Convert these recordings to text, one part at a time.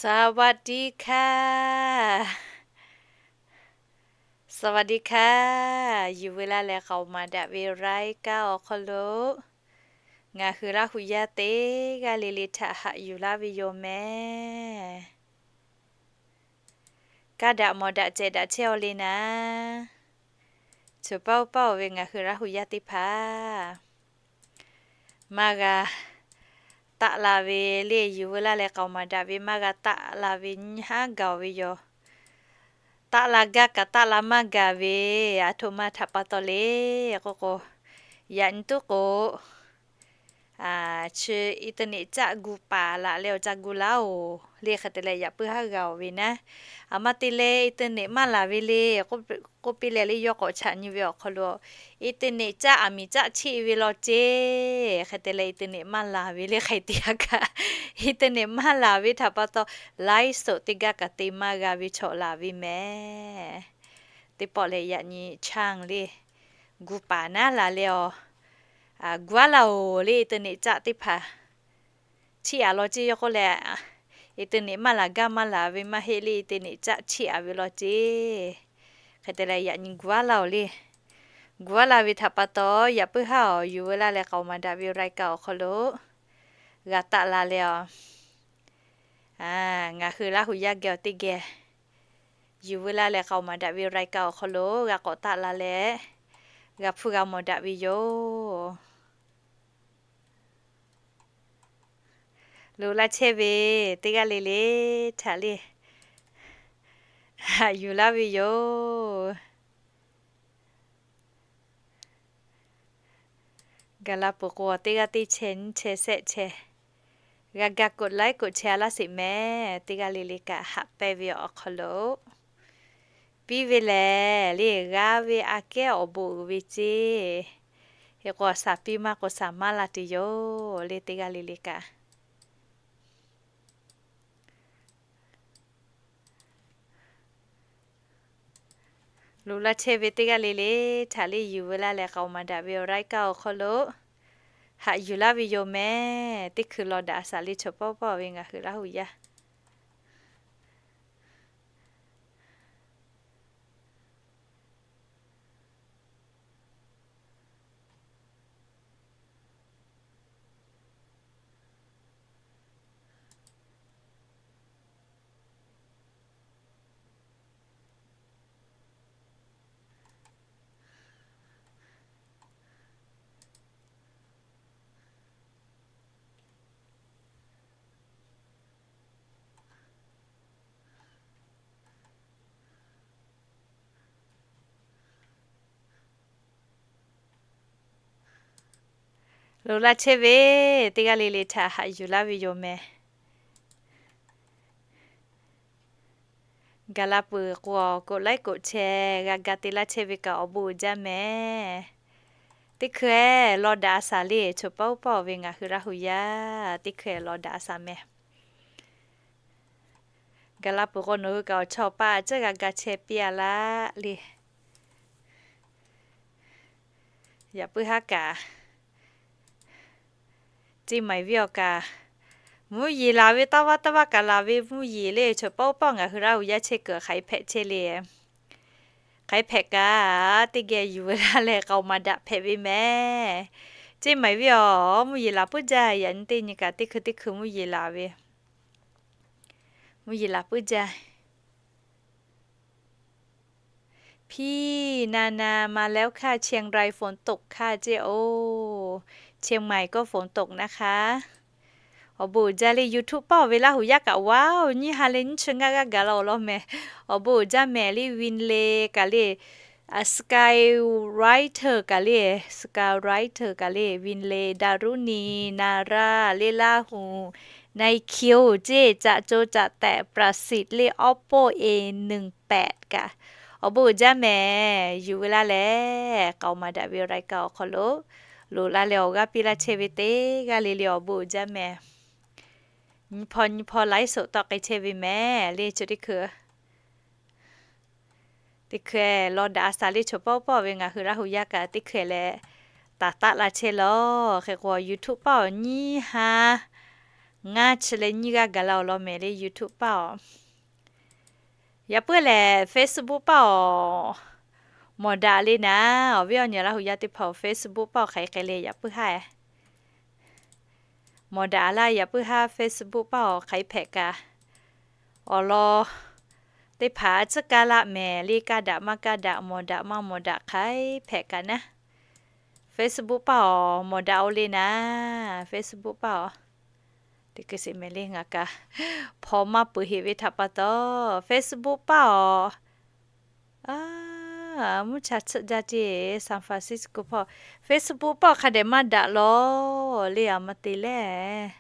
สวัสดีค่ะ สวัสดีค่ะ Yuˬ veu laˇ leh k'aoˍ maˍ daꞈ ve รายการ awˬ hk'aw lo ngaˬ hui Laˇ hu yaˇ teˇ g'aˇ le le htaꞈ haꞈ yuˬ laˇ ve yoˬ mehˍ. Kaˇ daꞈ mawˬ daꞈ cehˬ daꞈ chehˇ-aw le naˍ. Choˬ paˇ oˇ paˇ-oˬ ve ngaˬ hui Laˇ hu yaˇ teˇ hpaˍ maˇ g'a taˆ la ve le, yuˬ veu laˇ leh k'aoˍ maˍ daꞈ ve maˇ g'a taˆ la ve nyi haˉ gaˬ-oˬ ve yoˬ. Taˆ la gaˇ kaꞈ taˆ la maˇ gaˬ ve, aˬ htoꞈ ma htaꞈ pa taw le k'oˆ k'o, yaꞈ nyi tuˉ k'o, chi internet caˆ gu paˍ laꞈ leh awˬ ca gu laˇ-oˬ le. Hk'e te leh yaꞈ puiˉ haˉ g'a-oˬ ve naˉ. Aˬ ma te leh internet maˇ laˬ ve le k'oˆ piˇ leh le, yawˇ k'awꞈ chaꞈ nyi ve awˬ hk'aw lo internet caˆ aˬ miˍ caˆ cheˆ ve law ceˇ. Hk'e te leh internet maˇ laˬ ve le, hk'e te a kaꞈ internet maˇ laˬ ve htaꞈ pa taw, ไลฟ์สด teˇ g'aˇ kaꞈ te maˇ g'a ve chaw laˬ ve mehˍ. Teˇ pawˆ lehˬ yaꞈ nyi chaˇ le gu paˍ naˉ laˬ leh awˬ gu aˉ laˇ-oˬ le, internet caˆ teˇ hpaˍ cheˆ aˍ law ceˇ. Yawˇ k'oˆ leh, internet maˇ laˬ gaˇ maˇ laˬ ve maˇ heˆ le, internet caˆ cheˆ aˍ ve law ceˇ. Hk'e te leh yaꞈ nyi gu aˉ laˇ-oˬ le. Gu aˉ laˇ ve htaꞈ pa taw, yaꞈ puiˉ haˉ-oˬ, yuˬ veu laˇ leh k'aoˍ maˍ daꞈ ve รายการ awˬ hk'aw lo g'a taˆ la leh awˬ ngaˬ hui Laˇ hu yaˇ geh awˬ teˇ geh yuˬ veu laˇ leh k'aoˍ maˍ daꞈ ve รายการ awˬ hk'aw lo g'a k'awꞈ taˆ la leh, g'a hpuˇ g'a mawˬ daꞈ ve yoˬ. Loꞈ la chehˇ ve teˇ g'aˇ le le htaꞈ le haꞈ yuˬ laˇ ve yoˬ. Gaˬ la peuˬ k'o, teˇ g'aˇ teˇ chehˇ nyiˇ chehˇ shehˆ chehˇ g'a ga กดไลค์ กดแชร์ laˇ sheˍ mehˍ. Teˇ g'aˇ le le kaꞈ haꞈ pehnˇ ve awˬ hk'aw lo piˇ ve lehˬ le, g'a ve aꞈ kehˉ awˬ bon uiˍ ve ceˇ. Hk'e k'o, shaˍ piˇ maˇ k'o, shaˍ maˇ la tuˬ yoˬ le. Teˇ g'aˇ le le kaꞈ loꞈ la chehˇ ve teˇ g'aˇ le le htaꞈ le yuˬ veu laˇ leh k'aoˍ maˍ daꞈ ve awˬ รายการ awˬ hk'aw lo haꞈ yuˬ laˇ ve yoˬ mehˍ. Teˇ hkui law daꞈ a shaˍ le chaw pawˆ pawˆ ve ngaˬ hui Laˇ hu yaˇ Loꞈ la chehˇ ve teˇ g'aˇ le le htaꞈ haꞈ yuˬ laˇ ve yoˬ mehˍ. Gaˬ la peuˬ k'o, กดไลค์ กดแชร์ g'a ga te laˇ chehˇ ve kaꞈ awˬ bon uiˍ jaˇ mehˍ. Teˇ hkui law daꞈ a shaˍ le chaw pawˆ pawˆ ve ngaˬ hui Laˇ hu yaˇ, teˇ hkui law daꞈ a shaˍ mehˍ. Gaˬ la peuˬ k'o, nawˬ hui kaꞈ awˬ chawˇ paˆ ceuˬ g'a ga chehˇ piˇ a laˇ le. Yaꞈ puiˉ haˉ kaꞈ, ceˇ maiˍ viˇ awˬ kaꞈ, mvuhˇ yeˬ laˬ ve taˇ vaˇ taˇ vaˇ kaꞈ laˬ ve mvuhˇ yeˬ le chaw pawˆ pawˆ ngaˬ hui Laˇ hu yaˇ chehˇ kuiˬ hk'aˬ hk'e hpehꞈ chehˇ le. Hk'aˬ hk'e hpehꞈ kaꞈ, teˇ geh yuˬ veu laˇ leh k'aoˍ maˍ daꞈ hpehꞈ ve mehˍ. Ceˇ maiˍ viˇ awˬ, mvuhˇ yeˬ laˬ puiˉ jaˇ. Yaꞈ nyi teˇ nyi kaꞈ teˇ hkui teˇ hkui mvuhˇ yeˬ laˬ ve, mvuhˇ yeˬ laˬ puiˉ jaˇ. พี่นานามาแล้วค่ะ เชียงรายฝนตกค่ะ เจ๊โอ เชียงใหม่ก็ฝนตกนะคะ Awˬ bon uiˍ jaˇ le YouTube paˆ ve Laˇ hu yaˇ kaꞈ, ว้าว nyiˇ ha leh nyiˇ chi ngaˇ g'aˇ gaˬ la awˬ lawn mehˍ. Awˬ bon uiˍ jaˇ mehˍ le, Winle kaꞈ le, Skywriter kaꞈ le, Skywriter kaꞈ le, Winle, Daruni, Nara, le Laˇ hu, Nai Kiu ceˇ, caꞈ co caꞈ tehꞈ ประสิทธิ์ le, Oppo A หนึ่งแปด kaꞈ, awˬ bon uiˍ jaˇ mehˍ. Yuˬ veu laˇ leh k'aoˍ maˍ daꞈ ve รายการ awˬ hk'aw lo loꞈ la leh awˬ g'aˇ piˇ laˇ chehˇ ve teˇ g'aˇ le le awˬ bon uiˍ jaˇ mehˍ. Nyi hpaw nyi hpaw ไลฟ์สด tawˆ k'ai chehˇ ve mehˍ le chi teˇ hkui. Teˇ hkui law daꞈ a shaˍ le chaw pawˆ pawˆ ve ngaˬ hui Laˇ hu yaˇ kaꞈ teˇ hkui leh taˍ taˆ la chehˇ lawˬ. Hk'e k'o YouTube paˆ awˬ nyiˇ ha Ngaˇ chi leh nyiˇ g'aˇ gaˬ la awˬ lawn mehˍ le YouTube paˇ awˬ. Yaꞈ puiˉ lehˬ Facebook paˇ awˬ mawˬ daꞈ le naˍ. Awˬ viˉ awˬ nyi Laˇ huˍ yaˇ teˇ hpaˍ awˬ Facebook paˇ awˬ hk'aˬ hk'e le yaꞈ puiˉ haˉ mawˬ daꞈ laˇ. Yaꞈ puiˉ haˉ Facebook paˇ awˬ hk'aˬ hpehꞈ kaꞈ awˬ lawn teˇ hpaˍ tcuhˉ kaˇ laˆ mehˍ le. Kaˇ daꞈ maˇ kaˇ daꞈ, mawˬ daꞈ maˇ mawˬ daꞈ hk'aˬ hpehꞈ kaꞈ naˉ, Facebook paˇ awˬ mawˬ daꞈ o le naˍ. Facebook paˇ awˬ teˇ hkui sheˍ mehˍ le. Ngaˬ kaꞈ hpaw maˇ peuˬ heꞈ ve htaꞈ pa taw Facebook paˇ awˬ mvuhˇ cha tsuhˆ jaˇ ceˇ. San Francisco hpawˇ Facebook paˇ awˬ hk'a dehꞈ maˇ daꞈ lawˬ le. Aˬ ma te leh,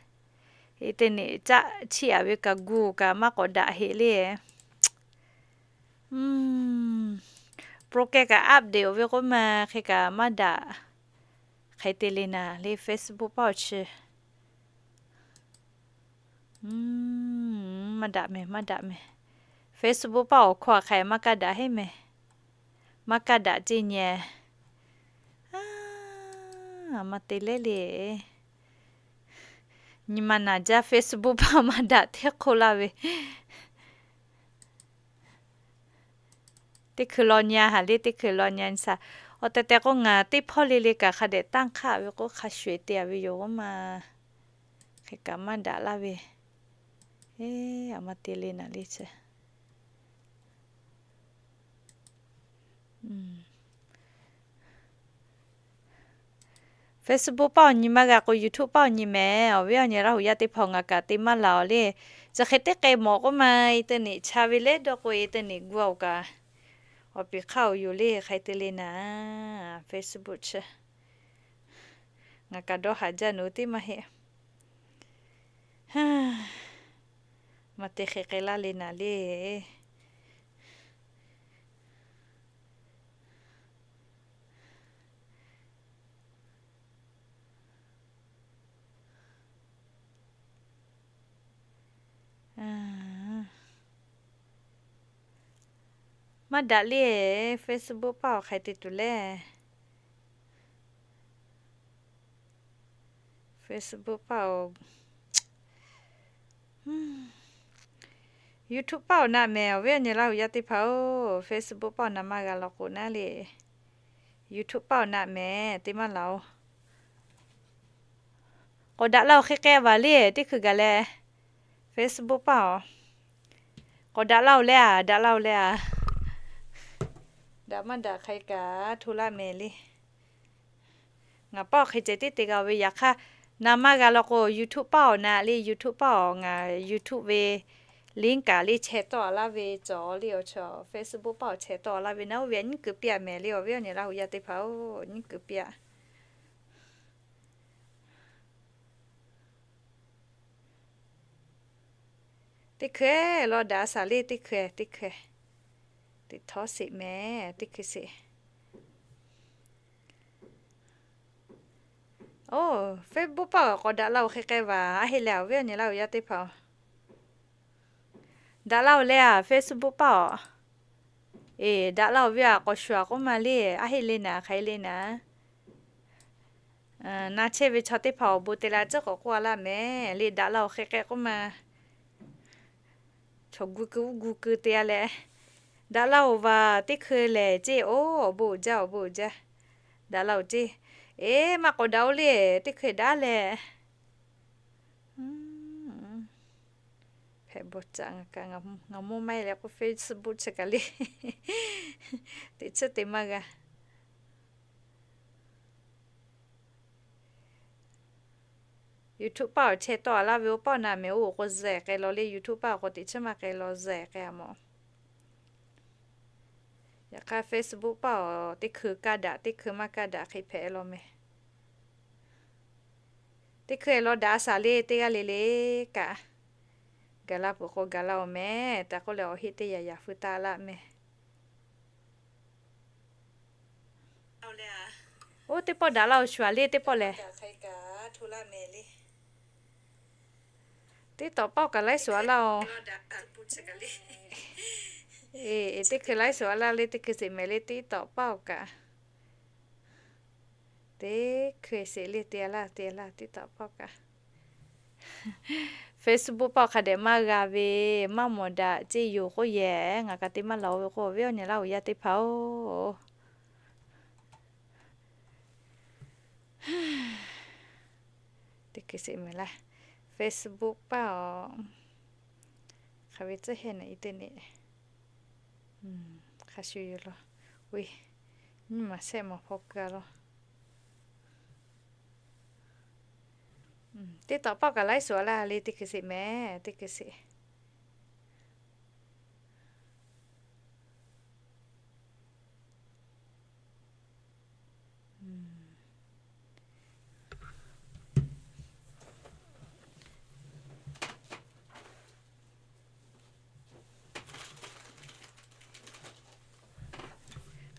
internet caˆ chiˇ aꞈ ve kaꞈ gu kaꞈ maˇ k'awꞈ daꞈ heꞈ le. Program kaꞈ update oˬ ve k'oˆ ma hk'e kaꞈ maˇ daꞈ. Hk'e te le naˍ le Facebook paˇ awˬ chi maˇ daꞈ mehˍ, maˇ daꞈ mehˍ. Facebook paˇ awˬ hkawˇ hk'aˬ maˇ kaˇ daꞈ heˆ mehˍ. Maˇ kaˇ daꞈ ceˇ nyi. Aˬ ma te leh le, nyi ma naˬ jaˇ Facebook paˇ maˇ daꞈ teˇ hk'oˆ laˇ ve. Teˇ hkui law nyi a haˍ le, teˇ hkui law nyi a nyi shaˍ. Awˬ tehˬ tehˬ k'o ngaˬ teˇ hpawˇ le le kaꞈ hk'a dehꞈ tanˇ hk'aˆ ve k'o hk'a shuˍ te a ve yoˬ k'oˆ ma. Hk'e kaꞈ maˇ daꞈ laˇ ve. Aˬ ma te le naˍ le chi Facebook paˇ awˬ nyi maˇ g'a k'o YouTube paˇ awˬ nyi mehˍ. Awˬ viˉ awˬ nyi Laˇ huˍ yaˇ teˇ hpaˍ ngaˬ kaꞈ te maˇ laˬ awˬ le. Chi hk'e teˇ k'ai mawˬ k'oˆ ma, internet cha ve leh dawˇ k'o internet gu a oˬ kaꞈ awˬ piˍ hk'aˇ oˬ yoˬ le. Hk'e te le naˍ Facebook chi ngaˬ kaꞈ dawˇ haˍ jaˇ naˍ teˇ maˇ heˆ. Ma te hk'e k'ai laˇ le naˍ le. Maˇ daꞈ le. Facebook paˇ awˬ hk'aˬ te tuˬ le. Facebook paˇ awˬ, YouTube paˇ awˬ naˆ mehˍ. Awˬ viˉ awˬ nyi Laˇ huˍ yaˇ teˇ hpaˍ-oˬ, Facebook paˇ awˬ naˆ maˇ g'a law k'o naˉ le. YouTube paˇ awˬ naˆ mehˍ, te maˇ laˬ oˬ. K'awꞈ daꞈ laˇ oˬ hk'e k'ai vaˬ le, teˇ hkui gaˬ leh Facebook paˇ awˬ. K'awꞈ daꞈ laˇ oˬ leh a, daꞈ laˇ oˬ leh a. Daꞈ maˇ daꞈ hk'e kaꞈ hto laˇ mehˍ le. Ngaˬ paˇ awˬ hk'e ceh tiˉ te g'a ve yaꞈ hk'aˇ, na maˇ g'a law k'o YouTube paˇ awˬ naˆ le. YouTube paˇ awˬ ngaˬ YouTube ve link kaꞈ le chehˇ tawˆ a laˇ ve cawˬ le awˬ chaw. Facebook paˇ awˬ chehˇ tawˆ a laˇ ve naˉ oˇ ve a nyiˉ kuiˬ piˇ a mehˍ le. Awˬ viˉ awˬ nyi Laˇ huˍ yaˇ teˇ hpaˍ-oˬ, nyiˉ kuiˬ piˇ a. Teˇ hkui law daꞈ a shaˍ le, teˇ hkui, teˇ hkui teˇ htawˇ sheˍ mehˍ, teˇ hkui sheˍ. Oˇ, Facebook paˇ awˬ k'awꞈ daꞈ laˇ oˬ hk'e k'ai vaˬ, a heˆ leh awˬ viˉ awˬ nyi Laˇ huˍ yaˇ teˇ hpaˍ-oˬ. Daꞈ laˇ oˬ leh a, Facebook paˇ awˬ. Eˬ, daꞈ laˇ oˬ ve a k'awꞈ shuˍ a k'oˆ ma le, a heˆ le naˍ, hk'aˬ hk'e le naˍ. Na chehˇ ve chaw teˇ hpaˍ awˬ bon te la tcuhˉ k'awꞈ k'oˆ a laˇ mehˍ le. Daꞈ laˇ oˬ hk'e k'ai k'oˆ ma. Chaw gu keu uˉ gu keu te a leh, daꞈ laˇ oˬ vaˬ teˇ hkui lehˬ ceˇ. Oˇ, awˬ bon uiˍ jaˇ, awˬ bon uiˍ jaˇ. Daꞈ laˇ oˬ ceˇ. Eˬ, maˇ k'awꞈ daꞈ oˬ le, teˇ hkui daꞈ leh. Hpehꞈ bawˬ caꞈ ngaˬ kaꞈ, ngaˬ mawˇ maˇ heˆ leh k'o Facebook chi kaꞈ le. Teꞈ chiˉ te maˇ g'a. YouTube paˇ awˬ chehˇ tawˆ a laˇ ve oˇ paˇ awˬ naˆ mehˍ. Oˇ k'o zehˬ k'ai law le, YouTube paˇ awˬ k'o teꞈ chiˉ maˇ k'ai law, zehˬ k'ai a mawˬ. Yaꞈ hk'aˇ Facebook paˇ awˬ teˇ hkui kaˇ daꞈ, teˇ hkui maˇ kaˇ daꞈ hk'e hpehꞈ law mehˍ. Teˇ hkui law daꞈ a shaˍ le, teˇ g'aˇ le le kaꞈ. Gaˬ la peuˬ k'o gaˬ la oˬ mehˍ. Taꞈ k'oˆ leh awˬ heˆ teˇ yaꞈ yaꞈ feu taˍ laˇ mehˍ. Oˇ, teˇ pawˆ daꞈ laˇ oˬ shuˍ a le, teˇ pawˆ lehˬ. TikTok paˇ oˬ kaꞈ laiˉ suhˍ a laˇ oˬ. Eˬ, teˇ hkui laiˉ suhˍ a laˇ le, teˇ hkui sheˍ mehˍ le, TikTok paˇ oˬ kaꞈ. Teˇ hkui sheˍ le, te a laˇ, te a laˇ, TikTok paˇ oˬ kaꞈ. Facebook paˆ hk'a dehꞈ maˇ g'a ve, maˇ mawˬ daꞈ ceˇ yoˬ k'oˆ yehˬ, ngaˬ kaꞈ te maˇ laˬ-oˬ ve k'o, awˬ viˉ awˬ nyi Laˇ huˍ yaˇ teˇ hpaˍ-oˬ, teˇ hkui sheˍ mehˍ laˇ. Facebook paˆ-oˬ, hk'aˬ ve tcuhˉ hehˇ naꞈ i teˇ neꞈ, hk'a shuˍ yoˬ law, ve, nyiˇ maˬ shehˆ maˬ hpaw keu-a law. Teˇ tawꞈ paˆ kaꞈ laiˉ suˍ laˇ le, teˇ hkui sheˍ mehˍ, teˇ hkui sheˍ.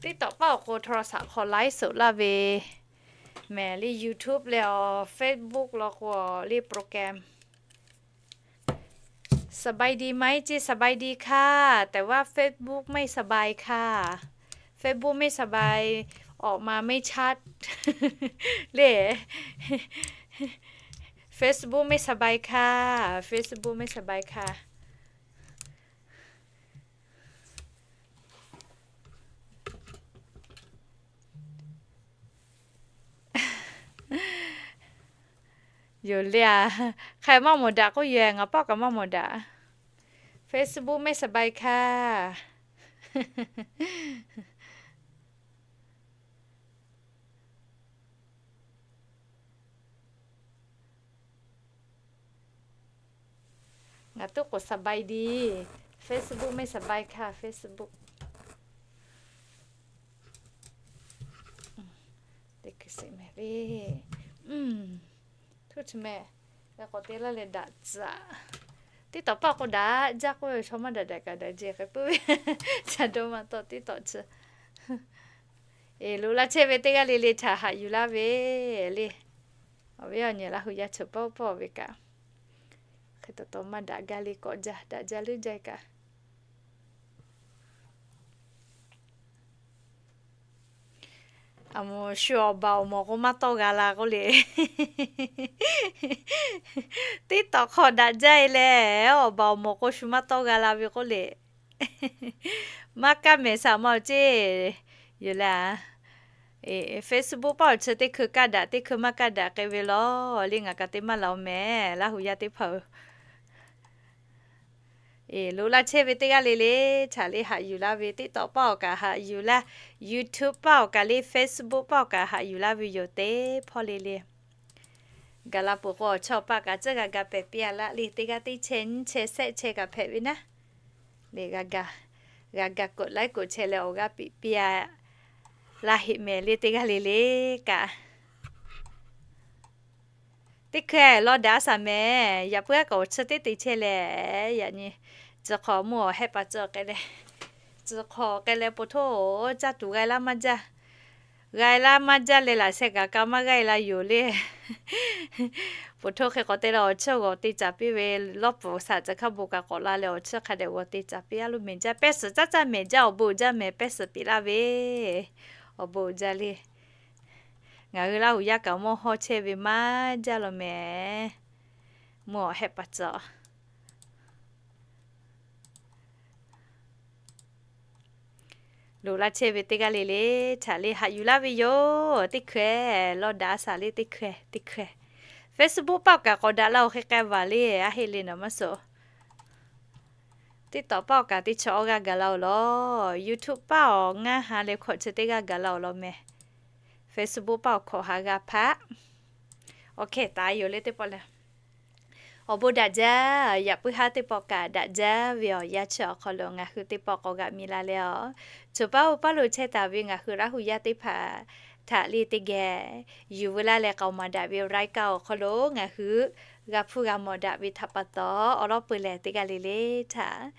Teˇ tawꞈ paˆ awˬ k'o โทรศัพท์ hk'aw laiˉ suˍ laˇ ve mehˍ le, YouTube leh awˬ Facebook law k'o le program. สบายดีไหม ceˇ, สบายดีค่ะ แต่ว่า Facebook ไม่สบายค่ะ Facebook ไม่สบาย ออกมาไม่ชัด le, Facebook ไม่สบายค่ะ Facebook ไม่สบายค่ะ Yoˬ le-a, hk'e maˇ mawˬ daꞈ k'oˆ yoˬ, ngaˬ paˆ kaꞈ maˇ mawˬ daꞈ. Facebook ไม่สบายค่ะ. Ngaˬ tuˉ k'oˍ สบายดี. Facebook ไม่สบายค่ะ Facebook. Teˇ hkui sheˍ mehˍ le. Tuˇ chi mehˍ, k'awꞈ te laˇ leh daꞈ tcuh. Teˇ tawꞈ paˆ k'o daꞈ jaˇ k'oˆ ve, chaw maˇ daꞈ daꞈ kaꞈ daꞈ jeˬ hk'e puiˉ ve, ca dawˇ maˇ tawˆ teˇ tawꞈ chi. Eˬ, loꞈ la chehˇ ve teˇ g'aˇ le le htaꞈ haꞈ yuˬ laˇ ve le. Awˬ viˉ awˬ nyi Laˇ huˍ yaˇ chi pawˆ pawˆ ve kaꞈ, hk'e taw taw maˇ daꞈ gaˇ le, kawꞈ jaˇ daꞈ jaˇ leuˉ jaˇ kaꞈ. A moˍ shu awˬ baˬ awˬ mawˬ k'o maˇ tawˇ g'a la k'oˆ le. Teˇ tawꞈ hk'aw daꞈ jaˇ e leh, awˬ baˬ awˬ mawˬ k'o shu maˇ tawˇ g'a la ve k'oˆ le. Maˇ kaˇ mehˍ shaˍ ma ceˇ. Yoˬ le-a. Facebook paˆ awˬ chi teˇ hkui kaˇ daꞈ, teˇ hkui maˇ kaˇ daꞈ k'ai ve law le, ngaˬ kaꞈ te maˇ laˬ-oˬ mehˍ, Laˇ huˍ yaˇ teˇ hpaˍ-oˬ. Eˬ, loꞈ la chehˇ ve teˇ g'aˇ le le htaꞈ le haꞈ yuˬ laˇ ve, teˇ tawꞈ paˆ awˬ kaꞈ haꞈ yuˬ laˇ, YouTube paˆ awˬ kaꞈ le, Facebook paˆ awˬ kaꞈ haꞈ yuˬ laˇ ve yoˬ teˇ hpawˇ le le. Gaˬ la peuˬ k'o awˬ chawˇ paˆ kaꞈ tcuhˉ g'a ga pehˬ piˇ-a laˇ le, teˇ g'aˇ teˇ chehˇ nyiˇ chehˇ shehˆ chehˇ kaꞈ hpehꞈ ve naˉ. Le g'a ga, g'a ga กดไลค์ กดแชร์ leh awˬ g'aˇ piˇ piˇ-a laˇ heˆ mehˍ le, teˇ g'aˇ le le kaꞈ. Teˇ hkui lawˇ daꞈ shaˍ mehˍ, yaꞈ puiˉ aˉ kaꞈ awˬ chi teˇ te chehˇ leh, yaꞈ nyi tcuh hk'aw mvuhˇ awˬ hehˆ paˍ tcuh k'ai leh, tcuh hk'aw k'ai leh po htoˇ caˇ tuˬ g'a laˇ maˇ jaˇ. G'a laˇ maˇ jaˇ leh laꞈ sheh kaꞈ ka maˇ g'aˇ la yoˬ le. Po htoˇ hk'e k'awꞈ te leh awˬ chiˇ g'awˬ te caˍ piˇ ve, lawˇ pfuhˍ shaˍ tcuh hk'a bon kaꞈ k'awꞈ la leh awˬ chiˇ hk'a dehꞈ g'awˬ te caˍ piˇ-a lo mehˍ jaˇ, pehˇ suhˍ caˇ caˇ mehˍ jaˇ, awˬ bon jaˇ mehˍ pehˇ suhˍ piˇ laˇ ve. Awˬ bon jaˇ le. Ngaˬ hui Laˇ huˍ yaˇ kaꞈ mawˇ hawˇ chehˇ ve maˇ jaˇ law mehˍ. Mvuhˇ awˬ hehˆ paˍ tcuh loꞈ laˇ chehˇ ve teˇ g'aˇ le le htaꞈ le haꞈ yuˬ laˇ ve yoˬ. Teˇ hkui lawˇ daꞈ shaˍ le, teˇ hkui, teˇ hkui. Facebook paˆ awˬ kaꞈ k'awꞈ daꞈ la-oˬ, hk'e k'ai vaˬ le, a heˆ le naˍ maˇ suh. TikTok paˆ awˬ kaꞈ teˇ chi awˇ g'aˇ gaˬ la-oˬ law. YouTube paˆ awˬ ngaˇ ha leh hkawꞈ chi teˇ g'aˇ gaˬ la-oˬ law mehˍ. Facebook paˆ awˬ hkawꞈ ha g'a hpaˆ. Awˬ hkehˇ taˍ yoˬ le teˇ pawˆ lehˬ. Awˬ bon daꞈ jaˇ. Yaꞈ puiˉ haˉ teˇ pawˆ kaꞈ daꞈ jaˇ ve awˬ yanˇ chi awˬ hk'aw lo ngaˬ hui teˇ pawˆ k'awꞈ g'aꞈ mi la leh-aˬ, choˬ paˉ oˇ paˉ lo chehˇ taˍ ve ngaˬ hui Laˇ huˍ yaˇ teˇ hpaˍ htaꞈ le teˇ geh yuˬ veu laˇ leh k'aoˍ maˍ daꞈ ve รายการ awˬ hk'aw lo ngaˬ hui g'a hpuˇ g'a mawˬ daꞈ ve htaꞈ pa taw, awˬ lawˉ peuˬ lehˬ teˇ g'aˇ le le htaꞈ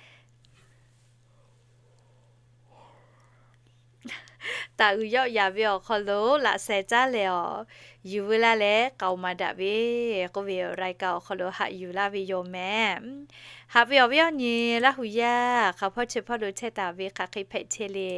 taˍ uiˍ yawˆ yaˍ ve awˬ hk'aw lo laꞈ sheh caˉ leh-aˬ, yuˬ veu laˇ leh k'aoˍ maˍ daꞈ ve k'oˆ ve รายการ awˬ hk'aw lo haꞈ yuˬ laˇ ve yoˬ mehˍ. Haꞈ ve awˬ viˉ awˬ nyi Laˇ hu yaˇ hk'aˬ hpawˇ chi hpawˇ lo chehˇ taˍ ve hk'aˬ hk'e hpehꞈ chehˇ le.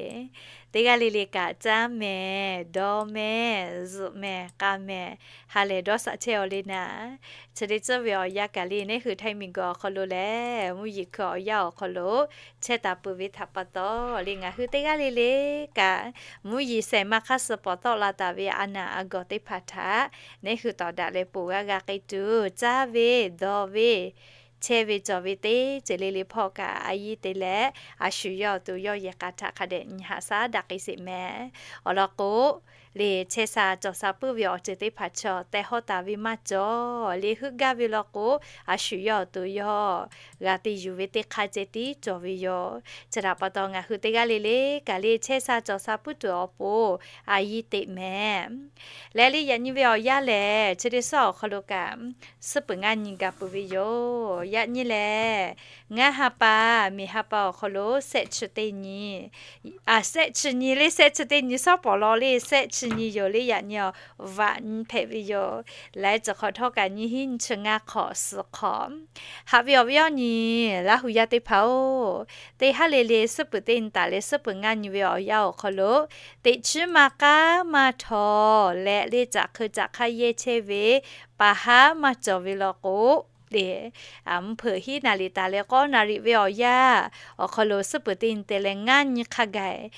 Teˇ g'aˇ le le kaꞈ caˇ mehˍ, dawˇ mehˍ, zuhꞈ mehˍ, k'a mehˍ, ha lehˬ dawˇ shaꞈ chehˇ aw le naˍ. Chi teˇ tcuhˇ ve awˬ yanˇ kaꞈ le, neˉ hui htaiˇ miˬ guiˬ awˬ hk'aw lo lehˬ, mvuhˇ yeˬ hkui awˬ yanˇ awˬ hk'aw lo chehˇ taˍ peuˬ ve htaꞈ pa taw le, ngaˬ hui teˇ g'aˇ le le kaꞈ mvuhˇ yeˬ shehˍ ma hk'aˇ suh pawˍ tawˆ la taˍ ve a naˍ a gawˬ teˇ hpaˍ htaꞈ neˉ hui tawˍ daꞈ leh ponˬ g'a g'a k'ai tuˬ, caˇ ve, dawˇ ve, chehˇ ve cawˬ ve teˇ ceuˬ le le hpawˇ kaꞈ a yiˇ te leh, a shu yawˇ awˬ to yawˇ yehˬ k'a htaꞈ hk'a dehꞈ nyi haꞈ shaˉ daꞈ k'ai sheˍ mehˍ. Awˬ lawn k'o, le chehˇ sha cawˬ sha puiˉ ve awˬ ceuˬ teˇ hpaˍ chaw tehˬ hawˉ taˍ ve maˇ cawˬ. Le heuˆ gaˇ ve law k'o, a shu yawˇ awˬ to yawˇ g'a te yuˬ ve teˇ hk'aˇ ceh tiˉ cawˬ ve yoˬ. Chi htaꞈ pa taw ngaˬ hui teˇ g'aˇ le le kaꞈ le chehˇ sha cawˬ sha puiˉ tuˬ awˬ pon a yiˇ teꞈ mehˍ. Leh le yaꞈ nyi ve awˬ yanˇ lehˬ, chi teˇ suhˉ awˬ hk'aw lo kaꞈ suhˉ peuˬ ngaˇ nyi ga peuˬ ve yoˬ. Yaꞈ nyi lehˬ, ngaˇ ha pa, miˬ ha pa awˬ hk'aw lo sehˆ chi teˇ nyi, a, sehˆ chi nyi le, sehˆ chi teˇ nyi suhˉ pawˍ law le, sehˆ chi nyi yoˬ le. Yaꞈ nyi awˬ vaꞈ nyi hpehꞈ ve yoˬ. Laiˉ ceuˬ hk'awꞈ htawˇ kaꞈ nyiˇ hinˉ nyiˇ chi ngaˇ hk'awꞈ suhˍ hk'awꞈ haꞈ ve awˬ viˉ awˬ nyi Laˇ hu yaˇ teˇ hpaˍ-oˬ, teˇ haˉ le le suhˉ peuˬ teˇ nyi taˍ leh suhˉ peuˬ ngaˇ nyi ve awˬ yanˇ awˬ hk'aw lo, teꞈ chiˉ maˇ k'aˉ maˇ htaw leh le caꞈ hk'eu caꞈ hk'aˇ yehˇ chehˇ ve pa haˉ maˇ cawˬ ve law k'o, le mvuhˇ hpeuꞈ hiˉ naˍ riˍ taˍ leh k'awˇ naˍ riˍ ve awˬ yanˇ awˬ hk'aw lo suhˉ peuˬ teˇ nyi te leh ngaˇ nyi hk'a gaˬ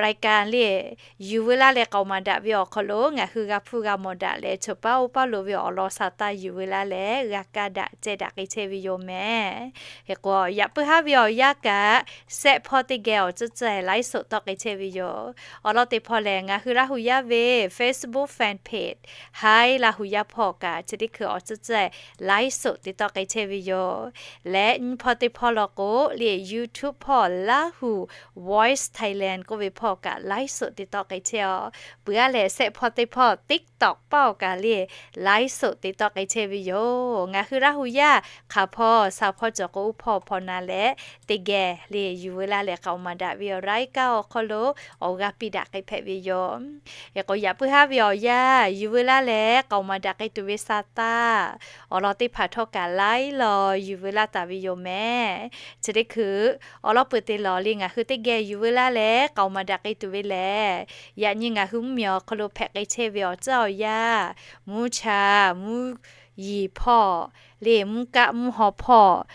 รายการ le yuˬ veu laˇ leh k'aoˍ maˍ daꞈ ve awˬ hk'aw lo ngaˬ hui g'a hpuˇ g'a mawˬ daꞈ leh, choˬ paˉ oˇ paˉ lo ve awˬ lawn sha taˇ yuˬ veu laˇ leh g'a kaˇ daꞈ ceh daꞈ k'ai chehˇ ve yoˬ mehˍ. Hk'e k'o, yaꞈ puiˉ haˉ ve awˬ yanˇ kaꞈ sehˆ hpawˇ teˇ geh awˬ tcuhˇ tcuhˇ laiˉ soꞈ tawˆ k'ai chehˇ ve yoˬ. Awˬ lawn teˇ hpawˇ lehˬ, ngaˬ hui Laˇ hu yaˇ ve Facebook fan page Haiˉ Laˇ hu yaˇ hpawˇ kaꞈ chi teˇ hkui awˬ tcuhˇ tcuhˇ laiˉ soꞈ te tawˆ k'ai chehˇ ve yoˬ. Leh nyi hpawˇ teˇ hpawˇ law k'o, le YouTube hpawˇ Laˇ hu Voice Thailand k'oˆ ve hpawˇ kaꞈ laiˉ soꞈ te tawˆ k'ai chehˇ aw. Peuˬ aˉ lehˬ, sehˆ hpawˇ teˇ hpawˇ TikTok paˇ awˬ kaꞈ le laiˉ soꞈ te tawˆ k'ai chehˇ ve yoˬ. Ngaˬ hui Laˇ hu yaˇ hk'aˬ hpawˇ sha hpawˇ cawˬ k'o, uˉ hpawˇ hpawˇ na leh teˇ geh le yuˬ veu laˇ leh k'aoˍ maˍ daꞈ ve รายการ awˬ hk'aw lo awˬ g'aˇ piˇ daꞈ k'ai hpehꞈ ve yoˬ. Hk'e k'o, yaꞈ puiˉ haˉ ve awˬ yanˇ yuˬ veu laˇ leh k'aoˍ maˍ daꞈ k'ai tuˬ ve sha taˇ awˬ lawn teˇ hpaˍ htawˇ kaꞈ laiˉ law yuˬ veu laˇ taˍ ve yoˬ mehˍ. Chi teˇ hkui awˬ lawn peuˬ te lawˬ le ngaˬ hui teˇ geh yuˬ veu laˇ leh k'aoˍ maˍ daꞈ k'ai tuˬ ve lehˬ, yaꞈ nyi ngaˬ hui mvuhˇ miˬ awˬ hk'aw lo hpehꞈ k'ai chehˇ ve awˬ tcuhˇ awˬ yanˇ, mvuhˇ cha, mvuhˇ yiˍ hpawˇ le mvuhˇ kaˆ mvuhˇ haw hpawˇ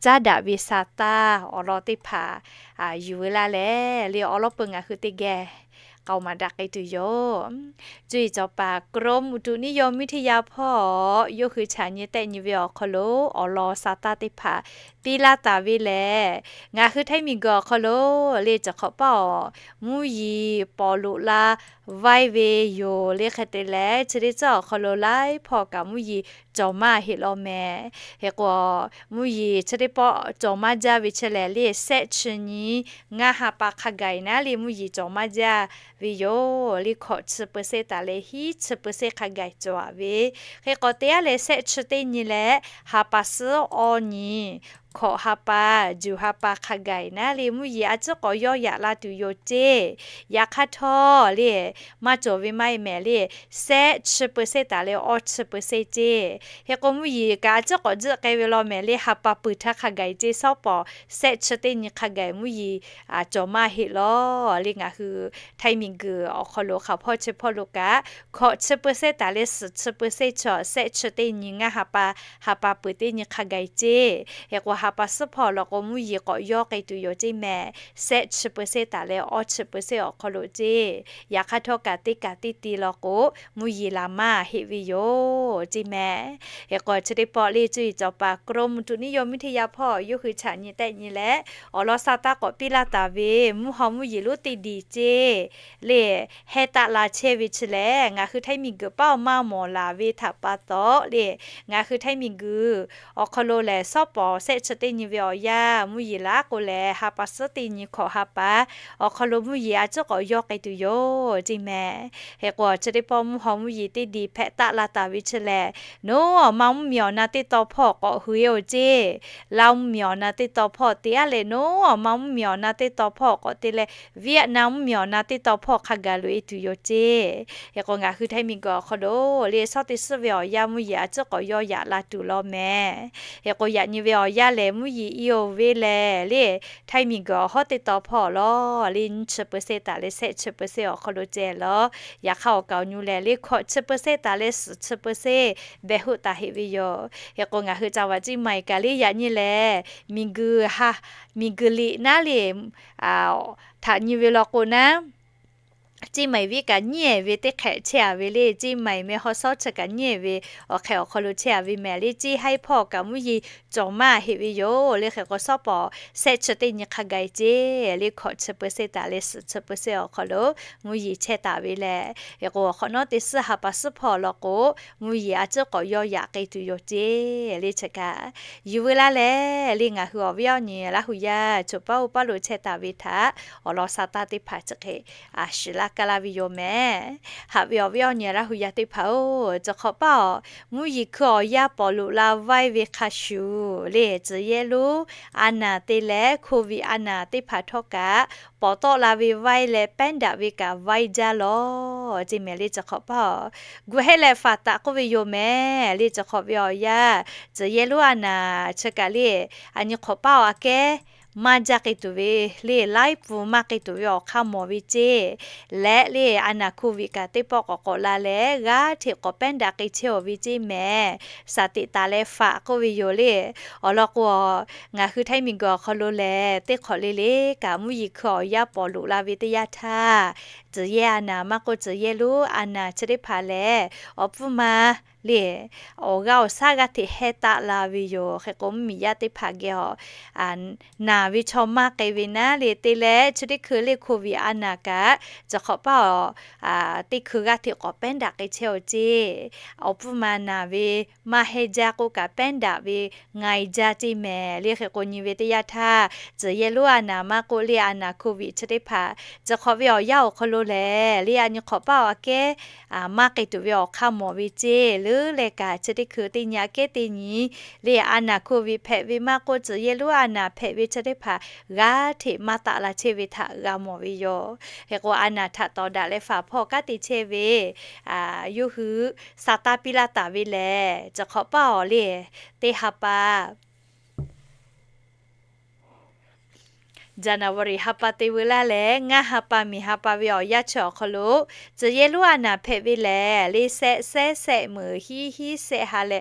caˉ daꞈ ve sha taˇ awˬ lawn teˇ hpaˍ yuˬ veu laˇ leh le awˬ lawn peuˬ ngaˬ hui teˇ geh k'aoˍ maˍ daꞈ k'ai tuˬ yoˬ. Cuˇ yiˍ cawˬ paˍ กรมอุตุนิยมวิทยา hpawˇ yawˇ hui chaꞈ nyi tehˆ nyi ve awˬ hk'aw lo awˬ lawn sha taˇ teˇ hpaˍ piˇ laˇ taˍ ve lehˬ, ngaˬ hui Htaiˇ miˬ guiˬ awˬ hk'aw lo le cawˬ hk'awꞈ paˇ awˬ mvuhˇ yiˍ pawˍ loꞈ la vaiˇ ve yoˬ le. Hk'e te leh, chi teˇ tcuhˇ awˬ hk'aw lo laiˉ hpawˇ kaꞈ mvuhˇ yiˍ cawˬ maˇ heˆ law mehˍ. Hk'e k'o, mvuhˇ yiˍ chi teˇ pawˆ cawˬ maˇ jaˇ ve chi lehˬ le, sehˆ chi nyi ngaˇ ha pa hk'a gaˬ naˉ le mvuhˇ yiˍ cawˬ maˇ jaˇ ve yoˬ le. Hkawꞈ chi เปอร์เซ็นต์ taˍ leh hiˉ chi เปอร์เซ็นต์ hk'a gaˬ cawˬ ve. Hk'e k'o, teˇ aˉ leh sehˆ chi teˇ nyi leh ha pa suhˉ awˇ nyi hkawꞈ ha pa, juˬ ha pa hk'a gaˬ naˉ le mvuhˇ yiˍ a ciˉ k'awꞈ yawˇ yaꞈ la tuˬ yoˬ ceˇ. Yaꞈ hk'aˇ htawˇ le, maˇ cawˬ ve maˇ heˆ mehˍ le, sehˆ chi เปอร์เซ็นต์ taˍ leh awˇ chi เปอร์เซ็นต์ ceˇ. Hk'e k'o, mvuhˇ yiˍ kaꞈ a ciˉ k'awꞈ jiˆ k'ai ve law mehˍ le, ha pa peuˬ htaˇ hk'a gaˬ ceˇ. Suhˉ pawˍ sehˆ chi teˇ nyi hk'a gaˬ mvuhˇ yiˍ cawˬ maˇ heˆ law le. Ngaˬ hui Htaiˇ miˬ guiˬ awˬ hk'aw lo hk'aˬ hpawˇ chi hpawˇ lo kaꞈ hkawꞈ chi เปอร์เซ็นต์ taˍ leh suhˍ chi เปอร์เซ็นต์ chaw sehˆ chi teˇ nyi ngaˇ ha pa, ha pa peuˬ teˇ nyi hk'a gaˬ ceˇ. Hk'e k'o, ha pa suhˉ hpawˇ law k'o, mvuhˇ yiˍ k'awꞈ yawˇ k'ai tuˬ yoˬ ceˇ mehˍ. Sehˆ chi เปอร์เซ็นต์ taˍ leh awˇ chi เปอร์เซ็นต์ awˬ hk'aw lo ceˇ. Yaꞈ hk'aˇ htawˇ kaꞈ teˇ kaꞈ teˇ ti law k'o, mvuhˇ yiˍ laˬ maˇ heˆ ve yoˬ ceˇ mehˍ. Hk'e k'o, chi teˇ pawˆ le cuˇ yiˍ cawˬ paˍ กรมอุตุนิยมวิทยา hpawˇ yawˇ hui chaꞈ nyi tehˆ nyi leh awˬ lawn sha taˇ k'awꞈ piˇ laˇ taˍ ve mvuhˇ haw mvuhˇ yiˍ lonˉ teˇ diˬ ceˇ le heh taˆ la chehˇ ve chi lehˬ, ngaˬ hui Htaiˇ miˬ guiˬ paˉ awˬ maˇ mawˬ laˬ ve htaꞈ pa taw le, ngaˬ hui Htaiˇ miˬ guiˬ awˬ hk'aw lo lehˬ, suhˉ pawˍ sehˆ chi teˇ nyi ve awˬ yanˇ mvuhˇ yeˬ laˇ k'o lehˬ, ha pa suhˉ teˇ nyi hkawꞈ ha pa awˬ hk'aw lo mvuhˇ yeˬ a ciˉ k'awꞈ yawˇ k'ai tuˬ yoˬ ceˇ mehˍ. Hk'e k'o, chi teˇ pawˆ mvuhˇ haw mvuhˇ yeˬ teˇ diˬ hpehꞈ taˆ la taˍ ve chi lehˬ, nawˬ awˬ ma mvuhˇ miˬ awˬ na teˇ taw hpawˇ k'awꞈ hui-e-oˬ ceˇ. Laˇ mvuhˇ miˬ awˬ na teˇ taw hpawˇ te-a leh, nawˬ awˬ ma mvuhˇ miˬ awˬ na teˇ taw hpawˇ k'awꞈ te leh, Vietnam mvuhˇ miˬ awˬ na teˇ taw hpawˇ hk'a gaˬ loꞈ-e tuˬ yoˬ ceˇ. Hk'e k'o, ngaˬ hui Htaiˇ miˬguiˬ awˬ hk'aw lo le, shawˉ teˇ suhˉ ve awˬ yanˇ mvuhˇ yeˬ a ciˉ k'awꞈ yawˇ yaꞈ la tuˬ law mehˍ. Hk'e k'o, yaꞈ nyi ve awˬ yanˇ lehˬ, mvuhˇ yeˬ i-oˬ ve lehˬ le, Htaiˇ miˬguiˬ awˬ hawˉ teˇ taw hpawˇ lawˬ le, nyiˇ chi percent taˍ leh shehˆ chi percent awˬ hk'aw lo ceh lawˬ. Yaꞈ hk'aˇ, awˬ kaˍ awˬ nyu lehˬ le, hkawꞈ chi percent taˍ leh suhˍ chi percent behˬ hoˆ taˍ heꞈ ve yoˬ. Hk'e k'o, ngaˬ hui ca vaꞈ Ceˇ Maiˍ kaꞈ le, yaꞈ nyi lehˬ, miˬguiˬ ha, miˬguiˬ liꞈ naˉ le htaꞈ nyi ve law k'o naˉ, Ceˇ Maiˍ viˉ kaꞈ nyiˉ-ehˍ ve teˇ hk'ehꞈ chehˇ-a ve le, Ceˇ Maiˍ meh haw shawˉ chi kaꞈ nyiˉ-ehˍ ve awˬ hk'ehꞈ awˬ hk'aw lo chehˇ-a ve mehˍ le, Ceˇ Haiˉ hpawˇ kaꞈ mvuhˇ yeˬ cawˬ maˇ heꞈ ve yoˬ le. Hk'e k'o, shawˉ pawˍ shehˆ chi teˇ nyi hk'a gaˬ-e ceˇ le, hkawꞈ chi percent taˍ leh suhˍ chi percent awˬ hk'aw lo mvuhˇ yeˬ chehˇ taˍ ve lehˬ. Hk'e k'o, awˬ hk'awꞈ nawˉ teˇ suhˉ ha pa suhˉ hpawˇ law k'o, mvuhˇ yeˬ a ciˉ k'awꞈ yawˇ yaꞈ k'ai tuˬ yoˬ ceˇ le. Chi kaꞈ yuˬ veu laˇ leh le, ngaˬ hui awˬ viˉ awˬ nyi Laˇ hu yaˇ choˬ paˉ oˇ paˉ lo chehˇ taˍ ve htaꞈ awˬ lawn sa taˇ teˇ hpaˍ chi hk'e shiˍ laˇ kaˇ laˇ ve yoˬ mehˍ. Haꞈ ve awˬ viˉ awˬ nyi Laˇ hu yaˇ teˇ hpaˍ-oˬ, chi hk'awꞈ paˇ-oˬ, mvuhˇ yeˬ hkui awˬ yanˇ pawˍ loꞈ la vaiˇ ve hk'a shuˍ le, tcuh yehˇ lonˉ a naˍ te leh Covid a naˍ teˇ hpaˍ htawˇ kaꞈ pawˍ tawˆ la ve vaiˇ leh pehˉ daꞈ ve kaꞈ vaiˇ jaˇ lawˬ ceˇ mehˍ le. Chi hk'awꞈ paˇ-oˬ, gu hehˉ leh faˍ taˍ k'oˆ ve yoˬ mehˍ le. Chi hk'awꞈ ve awˬ yanˇ, tcuh yehˇ lonˉ a naˍ chi kaꞈ le, a nyi hk'awꞈ paˇ-oˬ, aꞈ kehˉ maˇ jaˇ k'ai tuˬ ve le, laiˉ pun maˇ k'ai tuˬ ve awˬ hk'aˇ mawˬ ve ceˇ leh le, a naˍ Covid kaꞈ teˇ pawˆ k'awꞈ k'awꞈ la leh g'aˇ hteꞈ k'awꞈ pehˉ daꞈ k'ai chehˇ-oˬ ve ceˇ mehˍ. Shaˍ tiꞈ taˍ leh faˍ k'oˆ ve yoˬ le. Awˬ lawn k'o, ngaˬ hui Htaiˇ miˬguiˬ awˬ hk'aw lo lehˬ, teˇ hk'awꞈ le le kaꞈ mvuhˇ yeˬ hkui awˬ yanˇ pawˍ loꞈ la ve teˇ yanˇ htaˇ, tcuh yehˇ a naˍ maˇ k'oˆ, tcuh yehˇ lonˉ a naˍ chi teˇ hpaˍ lehˬ, awˬ pfuhˇ ma le, awˬ g'aˇ awˬ shaˉ g'aˇ hteꞈ heh taˆ la ve yoˬ. Hk'e k'o, mvuhˇmiˬ yaˇ teˇ hpaˍ geh awˬ naˍ ve chaw maˇ k'ai ve naˉ le te leh, chi teˇ hkui le Covid a naˍ kaꞈ, chi hk'awꞈ paˇ-oˬ, teˇ hkui g'aˇ hteꞈ k'awꞈ pehˉ daꞈ k'ai chehˇ-oˬ ceˇ. Awˬ pfuhˇ ma naˍ ve maˇ heh jaˇ k'oˆ kaꞈ pehˉ daꞈ ve ngaiˬ jaˇ ceˇ mehˍ le. Hk'e k'o, nyi ve teˇ yanˇ htaˇ, tcuh yehˇ lonˉ a naˍ maˇ k'oˆ le, a naˍ Covid chi teˇ hpaˍ chi hk'awꞈ ve awˬ yanˇ awˬ hk'aw lo lehˬ le, a nyi hk'awꞈ paˇ-oˬ, aꞈ kehˉ maˇ k'ai tuˬ ve awˬ hk'aˇ mawˬ ve ceˇ leuˉ leh kaꞈ, chi teˇ hkui teˇ nyi aꞈ kehˉ teˇ nyi le, a naˍ Covid hpehꞈ ve maˇ k'oˆ, tcuh yehˇ lonˉ a naˍ hpehꞈ ve chi teˇ hpaˍ g'aˇ hteꞈ maˇ taˆ la chehˇ ve htaꞈ g'a mawˬ ve yoˬ. Hk'e k'o, a naˍ htaꞈ tawˍ daꞈ leh faˍ hpawˇ kanˉ te chehˇ ve yawˇ hui sa taˇ piˇ laˇ taˍ ve lehˬ, chi hk'awꞈ paˇ-oˬ le, teˇ ha pa January ha pa te veu laˇ leh, ngaˇ ha pa miˬ ha pa ve awˬ yanˇ chi awˬ hk'aw lo, tcuh yehˇ lonˉ a naˍ hpehꞈ ve lehˬ le, shehˆ shehˆ shehˆ meuˍ hiˉ hiˉ shehˆ ha leh,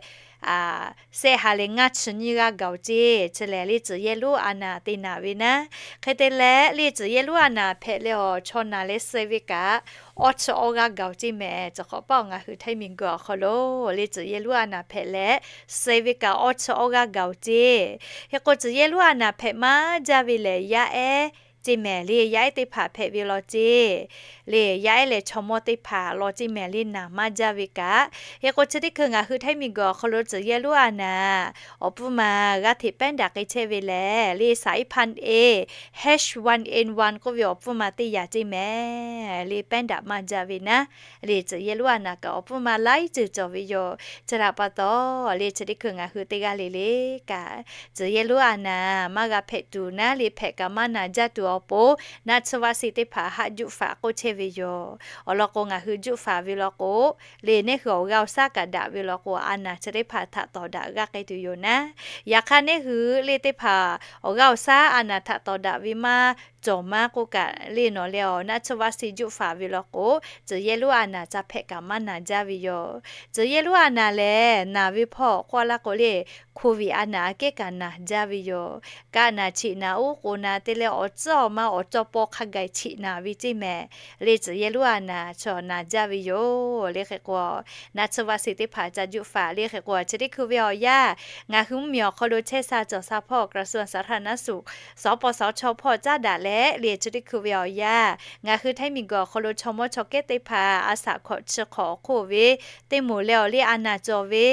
shehˆ ha leh ngaˇ chi nyiˇ g'aˇ gaˬ-oˬ ceˇ. Chi lehˬ le, tcuh yehˇ lonˉ a naˍ te naˍ ve naˉ. Hk'e te leh le, tcuh yehˇ lonˉ a naˍ hpehꞈ leh awˬ chaw naˬ leh suh ve kaꞈ, awˇ chi awˇ g'aˇ gaˬ-oˬ ceˇ mehˍ. Chi hk'awꞈ paˇ-oˬ, ngaˬ hui Htaiˇ miˬguiˬ awˬ hk'aw lo le, tcuh yehˇ lonˉ a naˍ hpehꞈ leh suh ve kaꞈ, awˇ chi awˇ g'aˇ gaˬ-oˬ ceˇ. Hk'e k'o, tcuh yehˇ lonˉ a naˍ hpehꞈ maˇ jaˇ ve lehˬ, yaˇ ehˉ ceˇ mehˍ le, yaˇ ehˉ teˇ hpaˍ hpehꞈ ve law ceˇ le, yaˇ ehˉ lehˬ chaw mawˇ teˇ hpaˍ law ceˇ mehˍ le, naˬ maˇ jaˇ ve kaꞈ. Hk'e k'o, chi teˇ hkui ngaˬ hui Htaiˇ miˬguiˬ awˬ hk'aw lo tcuh yehˇ lonˉ a naˍ awˬ pfuhˇ ma g'aˇ hteꞈ pehˉ daꞈ k'ai chehˇ ve lehˬ le, สายพันธุ์ A H one N one ก k'oˆ ve awˬ pfuhˇ ma teˇ yaꞈ ceˇ mehˍ le, pehˉ daꞈ maˇ jaˇ ve naˉ. Le, tcuh yehˇ lonˉ a naˍ kaꞈ awˬ pfuhˇ ma laiˉ ceuˬ cawˬ ve yoˬ. Chi htaꞈ pa taw le, chi teˇ hkui ngaˬ hui teˇ g'aˇ le le kaꞈ, tcuh yehˇ lonˉ a naˍ maˇ g'a hpehꞈ tuˬ naˉ le, hpehꞈ kaꞈ maˇ naˬ jaˇ tuˬ awˬ pon, naˆ tsuhˇ vaˆ shiˆ teˇ hpaˍ haˆ juˆ faꞈ k'oˆ chehˇ ve yoˬ. Awˬ lawn k'o, ngaˬ hui juˆ faꞈ ve law k'o le, neˇ hui awˬ g'aˇ awˬ shaˉ kaꞈ daꞈ ve law k'o, a naˍ chi teˇ hpaˍ htaꞈ tawˍ daꞈ g'aˇ k'ai tuˬ yoˬ naˉ. Yaꞈ hk'aˇ, neˇ hui le teˇ hpaˍ awˬ g'aˇ awˬ shaˉ a naˍ htaꞈ tawˍ daꞈ ve maˇ cawˬ maˇ k'oˆ kaꞈ le, nawˬ leh awˬ naˆ tsuhˇ vaˆ shiˆ juˆ faꞈ ve law k'o, tcuh yehˇ lonˉ a naˍ ca hpehꞈ kaꞈ maˇ naˬ jaˇ ve yoˬ. Tcuh yehˇ lonˉ a naˍ lehˬ, naˬ ve hpawˇ k'oˆ laˇ k'o le, Covid a naˍ aꞈ kehˉ kaꞈ naˬ jaˇ ve yoˬ. Kaˆ naˬ, cheꞈ naˬ, uˉ k'oˍ naˬ te leh awˬ tcuhˉ awˬ ma awˬ cawˇ paw hk'a gaˬ cheꞈ naˬ ve ceˇ mehˍ le, tcuh yehˇ lonˉ a naˍ chaw naˬ jaˇ ve yoˬ. Le hk'e k'o, naˆ tsuhˇ vaˆ shiˆ teˇ hpaˍ ca juˆ faꞈ. Le hk'e k'o, chi teˇ hkui ve awˬ yanˇ ngaˬ hui mvuhˇmiˬ awˬ hk'aw lo chehˇ sha cawˬ sha hpawˇ กระทรวงสาธารณสุข สปสช hpawˇ caˉ daꞈ leh leh le chi teˇ hkui ve awˬ yanˇ, ngaˬ hui htaiˇ miˬguiˬ awˬ hk'aw lo chaw mawˇ chaw kehˉ teˇ hpaˍ a shaꞈ hkawꞈ chi hk'awꞈ awˬ hk'oˆ ve teˇ moˍ leh awˬ le a naˍ cawˬ ve,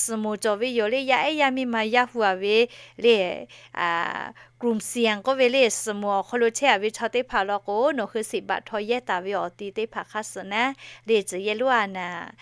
suhˍ moˍ cawˬ ve yoˬ le, yaˇ ehˉ yaˇ miˇ ma yaˇ hu a ve le กลุ่มเสี่ยง k'oˆ ve le, suhˍ moˍ awˬ hk'aw lo chehˇ a ve chaw teˇ hpaˍ law k'o, nawˬ hui siꞈ baꞈ htaw yehˇ taˍ ve awˬ ti teˇ hpaˍ hk'aˇ suh naˉ, le tcuh yehˇ lonˉ a naˍ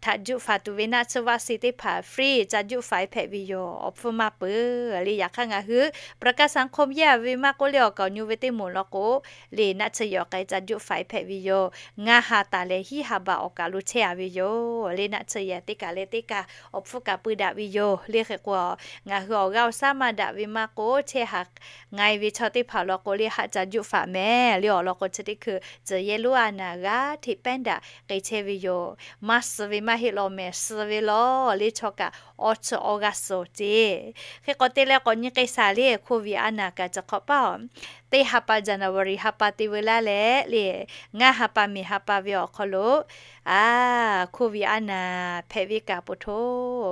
htaꞈ juˆ faˍ tuˬ ve naˆ tsuhˇ vaˆ si teˇ hpaˍ free ca juˆ faˍ-e hpehꞈ ve yoˬ. Awˬ hpfuhˇ maˇ peuˬ le. Yaꞈ hk'aˇ ngaˬ hui ประกันสังคม yehˇ a ve maˇ k'oˆ le, awˬ kaˍ awˬ nyi ve teˇ moˍ law k'o, le naˆ tsuhˇ yehˬ awˬ k'ai ca juˆ faˍ-e hpehꞈ ve yoˬ. Ngaˇ ha taˍ leh hiˉ ha baꞈ awˬ kaˍ lo chehˇ a ve yoˬ. Le naˆ tsuhˇ yehˬ teˇ kaˬ leh teˇ kaˬ awˬ hpfuhˇ kaꞈ pui daꞈ ve yoˬ. Le hk'e k'o, ngaˬ hui awˬ g'aˇ awˬ shaˉ maˇ daꞈ ve maˇ k'oˆ, chehˇ haˍ nga-e ve chaw teˇ hpaˍ law k'o le haˆ ca juˆ faˍ mehˍ le. Awˬ lawn k'o chi teˇ hkui tcuh yehˇ lonˉ a naˍ g'aˇ hteꞈ pehˉ daꞈ k'ai chehˇ ve yoˬ. Maˇ suh ve maˇ heˆ law mehˍ, suh ve law le chaw kaꞈ awˇ chi awˇ g'aˇ suh ceˇ. Hk'e k'awꞈ te leh k'awꞈ nyi k'ai shaˍ le, โควิด a naˍ kaꞈ chi hk'awꞈ paˇ-oˬ, teˇ ha pa January ha pa te veu laˇ leh le, ngaˇ ha pa miˬ ha pa ve awˬ hk'aw lo a โควิด a naˍ hpehꞈ ve kaꞈ po hto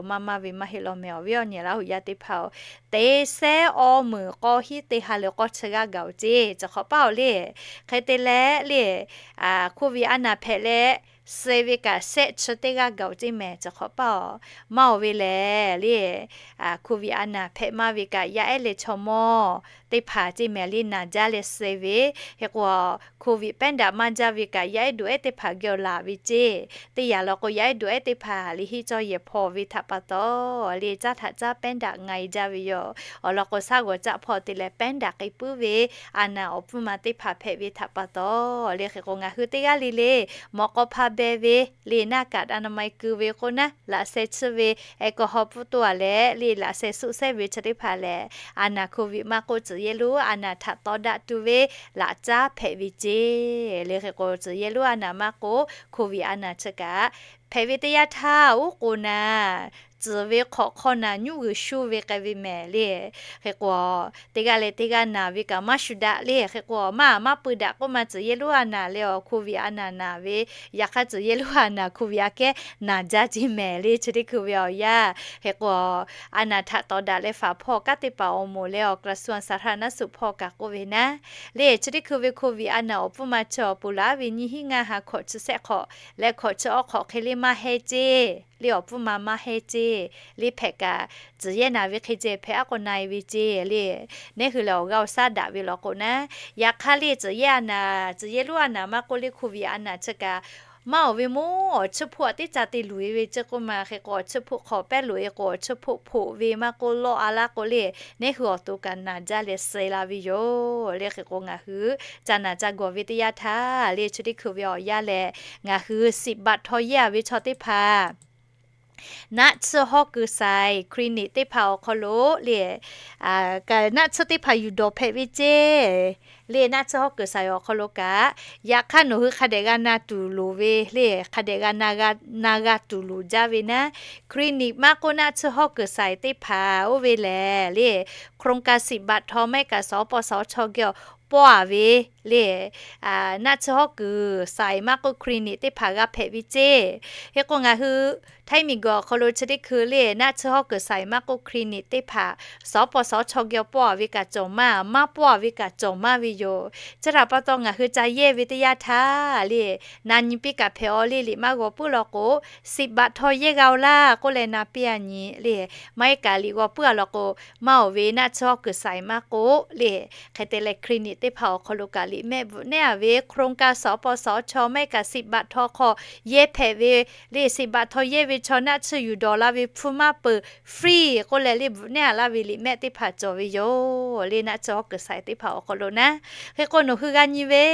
maˇ maˇ ve maˇ heˆ law mehˍ. Awˬ viˉ awˬ nyi Laˇ huˍ yaˇ teˇ hpaˍ-oˬ, teˇ sehˉ awˇ meunˍ k'awˇ hiˉ teˇ ha leh k'awˇ chi g'aˇ gaˬ-oˬ ceˇ, chi hk'awꞈ paˇ-oˬ le. Hk'e te leh le โควิด a naˍ hpehꞈ leh suh ve kaꞈ shehˆ chi teˇ g'aˇ gaˬ-oˬ ceˇ mehˍ, chi hk'awꞈ paˇ-oˬ. Maˇ oˬ ve lehˬ le โควิด a naˍ hpehꞈ maˇ ve kaꞈ yaˇ ehˉ leh chaw mawˇ teˇ hpaˍ ceˇ mehˍ le naˍ jaˇ leh suh ve. Hk'e k'o, โควิด pehˉ daꞈ maˇ jaˇ ve kaꞈ yaˇ ehˉ duˬ ehˉ teˇ hpaˍ geh awˬ laˬ ve ceˇ. Teˇ yanˇ law k'o yaˇ ehˉ duˬ ehˉ teˇ hpaˍ liꞈ hiˆ cawˇ yehˬ hpaw ve htaꞈ pa taw le caˇ htaꞈ caˇ pehˉ daꞈ nga-e jaˇ ve yoˬ. Awˬ lawn k'o shaˉ g'awˬ caˆ hpawˇ te leh pehˉ daꞈ k'ai puiˉ ve a naˍ awˬ pfuhˇ ma teˇ hpaˍ hpehꞈ ve htaꞈ pa taw le. Hk'e k'o ngaˬ hui teˇ g'aˇ le le mawꞈ k'aw hpa beh ve le หน้ากากอนามัย keu ve k'oˆ naˉ, laꞈ sheh tsuhˇ ve แอลกอฮอล์ pfuhˇ toˇ a leh le laꞈ sheh suhˆ shehˇ ve chi teˇ hpaˍ lehˬ, a naˍ โควิด maˇ k'oˆ tcuh yehˇ lonˉ a naˍ htaꞈ tawˇ daꞈ tuˬ ve laꞈ caˉ hpehꞈ ve ceˇ. Le hk'e k'o tcuh yehˇ lonˉ a naˍ maˇ k'oˆ โควิด a naˍ chi kaꞈ hpehꞈ ve teˇ yanˇ htaˇ oˉ k'oˍ naˍ tcuhˍ ve hk'awꞈ hk'aw naˍ nyuˇ g'uiˬ shuˇ ve k'ai ve mehˍ le. Hk'e k'o teˇ g'aˇ leh teˇ g'aˇ naˍ ve kaꞈ maˇ shu daꞈ le. Hk'e k'o maˇ maˇ pui daꞈ k'oˆ ma tcuh yehˇ lonˉ a naˍ leh awˬ โควิด a naˍ naˍ ve, yaꞈ hk'aˇ tcuh yehˇ lonˉ a naˍ โควิด aꞈ kehˉ naˍ jaˇ ceˇ mehˍ le. Chi teˇ hkui ve awˬ yanˇ hk'e k'o a naˍ htaꞈ tawˍ daꞈ leh faˍ hpawˇ kaˉ teˇ paˍ awˬ moˍ leh awˬ กระทรวงสาธารณสุข hpawˇ kaꞈ k'oˆ ve naˉ le, chi teˇ hkui ve โควิด a naˍ awˬ pfuhˇ ma chi awˬ pon laˉ ve nyiˇ hinˉ ngaˇ ha hkawꞈ chi shehˆ hk'awꞈ leh hkawꞈ chi awˇ hk'awꞈ hk'e le maˇ heˆ ceˇ. Le awˬ pfuhˇ ma maˇ heˆ ceˇ. Le hpehꞈ kaꞈ tcuh yehˇ naˍ ve hk'e ceh hpehꞈ aˉ k'o na-e ve ceˇ le. Neˉ hui lehˬ awˬ g'aˇ awˬ shaˉ daꞈ ve law k'o naˉ, yaꞈ hk'aˇ le tcuh yehˇ a naˍ, tcuh yehˇ lonˉ a naˍ maˇ k'oˆ le โควิด a naˍ chi kaꞈ maˇ oˬ ve mawˇ awˬ chiˇ hpoˆ aꞈ teˇ ca te luˬ-e ve ceˇ k'oˆ ma. Hk'e k'o awˬ chiˇ hpoˆ hk'awꞈ pehˉ loꞈ-e k'o awˬ chiˇ hpoˆ hpoꞈ ve maˇ k'oˆ lawˆ a laˇ k'o le, neˉ hui awˬ to kaꞈ naˍ jaˇ leh suh-e la ve yoˬ. Le hk'e k'o ngaˬ hui ca naˍ ca gawˬ ve teˇ yanˇ htaˇ le chi teˇ hkui ve awˬ yanˇ lehˬ, ngaˬ hui siꞈ baꞈ htaw yehˇ a ve chaw teˇ hpaˍ naˆ tsuhˇ hawˉ kuiˬ shaiˍ คลินิก teˇ hpaˍ awˬ hk'aw lo le naˆ tsuhˇ teˇ hpaˍ yuˬ dawˬ hpehꞈ ve ceˇ. Le naˆ tsuhˇ hawˉ kuiˬ shaiˍ awˬ hk'aw lo kaꞈ, yaꞈ hk'aˇ nawˬ hui hk'a dehꞈ g'a na tuˬ loˍ ve le, hk'a dehꞈ g'a na g'a tuˬ loˍ jaˇ ve naˉ, คลินิก maˇ k'oˆ naˆ tsuhˇ hawˉ kuiˬ shaiˍ teˇ hpaˍ oˇ ve lehˬ le, โครงการสิบบาททอง maˇ heˆ kaꞈ สปสช geh awˬ pawˇ a ve le naˆ tsuhˇ hawˉ kuiˬ shaiˍ maˇ k'oˆ คลินิก teˇ hpaˍ g'a hpehꞈ ve ceˇ. Hk'e k'o ngaˬ hui Htaiˇ miˬguiˬ awˬ hk'aw lo chi teˇ hkui le naˆ tsuhˇ hawˉ kuiˬ shaiˍ maˇ k'oˆ คลินิก teˇ hpaˍ สปสช geh awˬ pawˇ a ve kaꞈ cawˬ maˇ, maˇ pawˇ a ve kaꞈ cawˬ maˇ ve yoˬ. Chi htaꞈ pa taw ngaˬ hui ca yehˇ ve teˇ yanˇ htaˇ le, na nyi piˇ kaꞈ hpehꞈ aw le, liꞈ maˇ g'aw puiˉ law k'o, siꞈ baꞈ htaw yehˇ g'a-oˬ laˇ k'oˆ leh na piˇ a nyi le. Maˇ heˆ kaꞈ liꞈ g'aw puiˉ a law k'o, maˇ oˬ ve naˆ tsuhˇ hawˉ kuiˬ shaiˍ maˇ k'oˆ le, hk'e te leh คลินิก teˇ hpaˍ awˬ hk'aw lo kaꞈ liꞈ mehˆ bvuhꞈ nehˉ a ve โครงการ สปสช maˇ heˆ kaꞈ siꞈ baꞈ htaw hk'aw yehˇ hpehꞈ ve le, siꞈ baꞈ htaw yehˇ ve chaw naˆ tsuhˇ yuˬ dawˬ la ve hpu maˇ peuˬ, free k'oˆ leh le bvuhꞈ nehˉ a laˇ ve liꞈ mehˆ teˇ hpaˍ cawˬ ve yoˬ. Le naˆ tsuhˇ hawˉ kuiˬ shaiˍ teˇ hpaˍ awˬ hk'aw lo naˉ, hk'e k'o nawˬ hui g'a nyi ve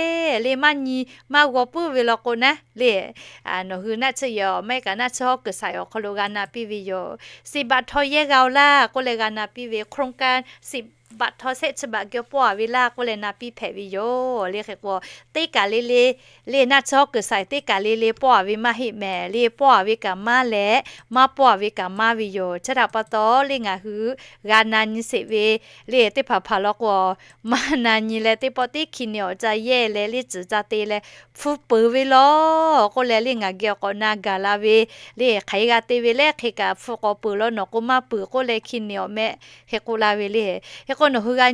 le, maˇ nyi maˇ g'aw puiˉ ve law k'o naˉ le, nawˬ hui naˆ tsuhˇ yehˇ maˇ heˆ kaꞈ naˆ tsuhˇ hawˉ kuiˬ shaiˍ awˬ hk'aw lo g'a na piˇ ve yoˬ. Siꞈ baꞈ htaw yehˇ g'a-oˬ laˇ k'oˆ leh g'a na piˇ ve, โครงการ siꞈ baꞈ htaw shehˆ chi baꞈ geh pawˇ a ve laˇ k'oˆ leh na piˇ hpehꞈ ve yoˬ. Le hk'e k'o teˇ kaˬ le le, le naˆ tsuhˇ hawˉ kuiˬ shaiˍ teˇ kaˬ le le pawˇ a ve maˇ heˆ mehˍ le, pawˇ a ve kaꞈ maˇ leh, maˇ pawˇ a ve kaꞈ maˇ ve yoˬ. Chi htaꞈ pa taw le ngaˬ hui g'a na nyi sheˍ ve le teˇ hpaˍ hpaˍ law k'o, maˇ na nyi leh teˇ pawˆ teˇ hki ni awˬ ca yehˇ leh le tcuhˍ ca te leh hpu peuˬ ve law k'oˆ leh le ngaˬ geh awˬ k'awꞈ na gaˬ la ve le, hk'aˬ hk'e g'a te ve le hk'e kaꞈ hpu k'awꞈ peuˬ law nawˬ k'o maˇ peuˬ k'oˆ leh hki ni awˬ mehˆ hk'e k'oˆ la ve le. Hk'e k'o Nawˬ hui g'a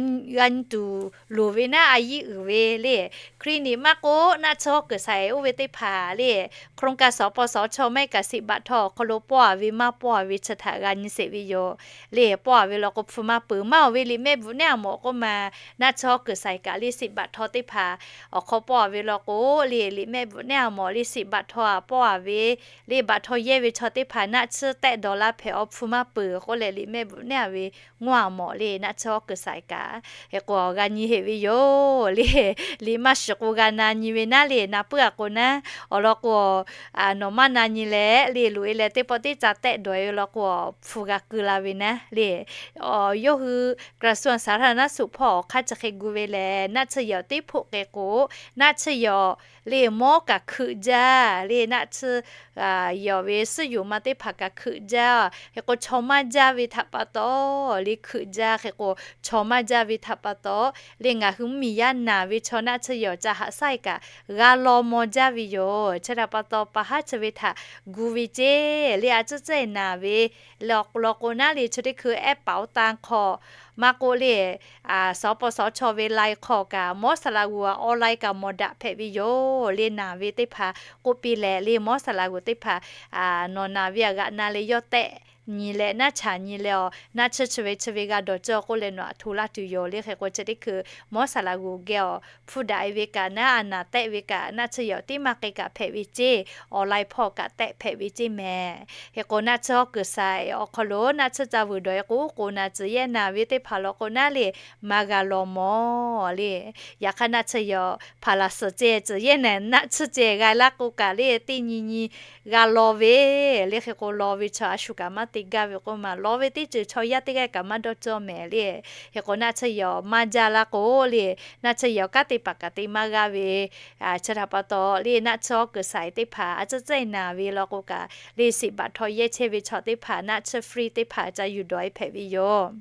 nyi tuˬ loˍ ve naˉ, a yiˉ uiˍ ve le. Clinic maˇ k'oˆ, naˆ tsuhˇ hawˉ kuiˬ saiˍ oˇ ve teˇ hpaˍ le, โครงการ สปสช maˇ heˆ kaꞈ สิบ บาททอง awˬ hk'aw lo pawˆ a ve maˇ pawˆ a ve chi htaꞈ g'a nyi sheˍ ve yoˬ le. Pawˆ a ve law k'o, hpu maˇ peuˬ maˇ oˬ ve liꞈ mehˆ bvuhꞈ neˉ a mawˬ k'oˆ ma, naˆ tsuhˇ hawˉ kuiˬ saiˍ kaꞈ le สิบ บาททอง teˇ hpaˍ awˬ hk'aw pawˆ a ve law k'o le, liꞈ mehˆ bvuhꞈ neˉ a mawˬ le สิบ บาททอง a pawˆ a ve le บาททอง yehˇ ve chaw teˇ hpaˍ naˆ tsuhˇ tehˆ dawˬ laˇ hpehꞈ awˬ hpu maˇ peuˬ k'oˆ leh liꞈ mehˆ bvuhꞈ neˉ a ve ngawˇ a mawˬ le naˆ tsuhˇ hawˉ kuiˬ saiˍ kaꞈ. Hk'e k'o g'a nyi heˆ ve yoˬ le. Liꞈ maˇ shiˍ k'o g'a na nyi ve naˉ le, na puiˉ a k'o naˉ, awˬ lawn k'o, nawˬ maˇ na nyi leh le, loꞈ e leh teˇ pawˆ teˇ ca tehˆ dawˬ e ve law k'o, hpu g'a keu la ve naˉ le. Yawˇ hui กระทรวงสาธารณสุข hpawˇ awˬ hk'aˇ chi hk'e gu ve lehˬ, naˆ tsuhˇ yehˬ teˇ hpoˆ k'e k'o, naˆ tsuhˇ yehˬ le mawˉ kaꞈ hkeuꞈ jaˇ le, naˆ tsuhˇ yehˬ ve suhˉ yoˍ ma teˇ hpaˍ kaꞈ hkeuꞈ jaˇ. Hk'e k'o chaw maˇ jaˇ ve htaꞈ pa taw le hkeuꞈ jaˇ. Hk'e k'o chaw maˇ jaˇ ve htaꞈ pa taw le ngaˬ hui mvuhˇmiˬ yaˇ naˬ ve chaw naˆ tsuhˇ yehˬ ca haꞈ shaˉ e kaꞈ g'a law maw jaˇ ve yoˬ. Chi htaꞈ pa taw pa haˉ chi ve htaꞈ gu ve ceˇ le. A tcuhˉ tcuhˉ e naˬ ve law k'o naˉ le, chi teˇ hkui แอปเป๋าตัง hk'aw maˇ k'oˆ le, สปสช ve ไลน์ hk'aw kaꞈ mawˉ saˍ laꞈ g'uˬ a online kaꞈ mawˬ daꞈ hpehꞈ ve yoˬ le. Naˬ ve teˇ hpaˍ k'oˆ piˇ leh le, mawˉ saˍ laꞈ g'uˬ teˇ hpaˍ nawˬ naˬ ve a g'aꞈ na leh yawˇ tehˆ nyi leh naˆ chaꞈ nyi leh a, naˆ tsuhˇ chi ve chi ve g'a dawˬ cawˇ k'oˆ leh nawˬ aꞈ hto laˇ tuˬ yoˬ le. Hk'e k'o chi teˇ hkui mawˉ saˍ laꞈ g'uˬ geh awˬ hpfuhˇ daꞈ e ve kaꞈ naˉ, a naˬ tehˆ ve kaꞈ naˆ tsuhˇ yehˬ tiˉ maˇ k'e kaꞈ hpehꞈ ve ceˇ, online hpawˇ kaꞈ tehˆ hpehꞈ ve ceˇ mehˍ. Hk'e k'o naˆ tsuhˇ hawˉ kuiˬ saiˍ awˬ hk'aw lo naˆ tsuhˇ ca vuiˬ dawˬ e k'o, k'oˍ naˬ tcuh yehˇ naˬ ve teˇ hpaˍ law k'o naˉ le, maˇ g'a law maw le. Yaꞈ hk'aˇ naˆ tsuhˇ yehˬ พาราเซต ceˇ tcuh yehˇ naˬ naˆ tsuhˇ ceh g'a laˇ k'o kaꞈ le, teˇ nyi nyi g'a law ve le. Hk'e k'o law ve chaw a shu kaꞈ maˇ te gaˇ ve k'oˆ ma, law ve teˇ ceuˬ chaw yaˇ teˇ g'aˇ kaꞈ maˇ dawˇ cawˇ mehˍ le. Hk'e k'o naˆ tsuhˇ yehˬ maˇ jaˇ laˇ k'o le, naˆ tsuhˇ yehˬ kanˉ te paˍ kaꞈ te maˇ g'a ve. Chi htaꞈ pa taw le naˆ tsuhˇ hawˉ kuiˬ saiˍ teˇ hpaˍ a tcuhˉ tcuhˉ e naˬ ve law k'o kaꞈ le สิบ บาททอง yehˇ chehˇ ve chaw teˇ hpaˍ naˆ tsuhˇ free teˇ hpaˍ ca yuˬ dawˬ e hpehꞈ ve yoˬ.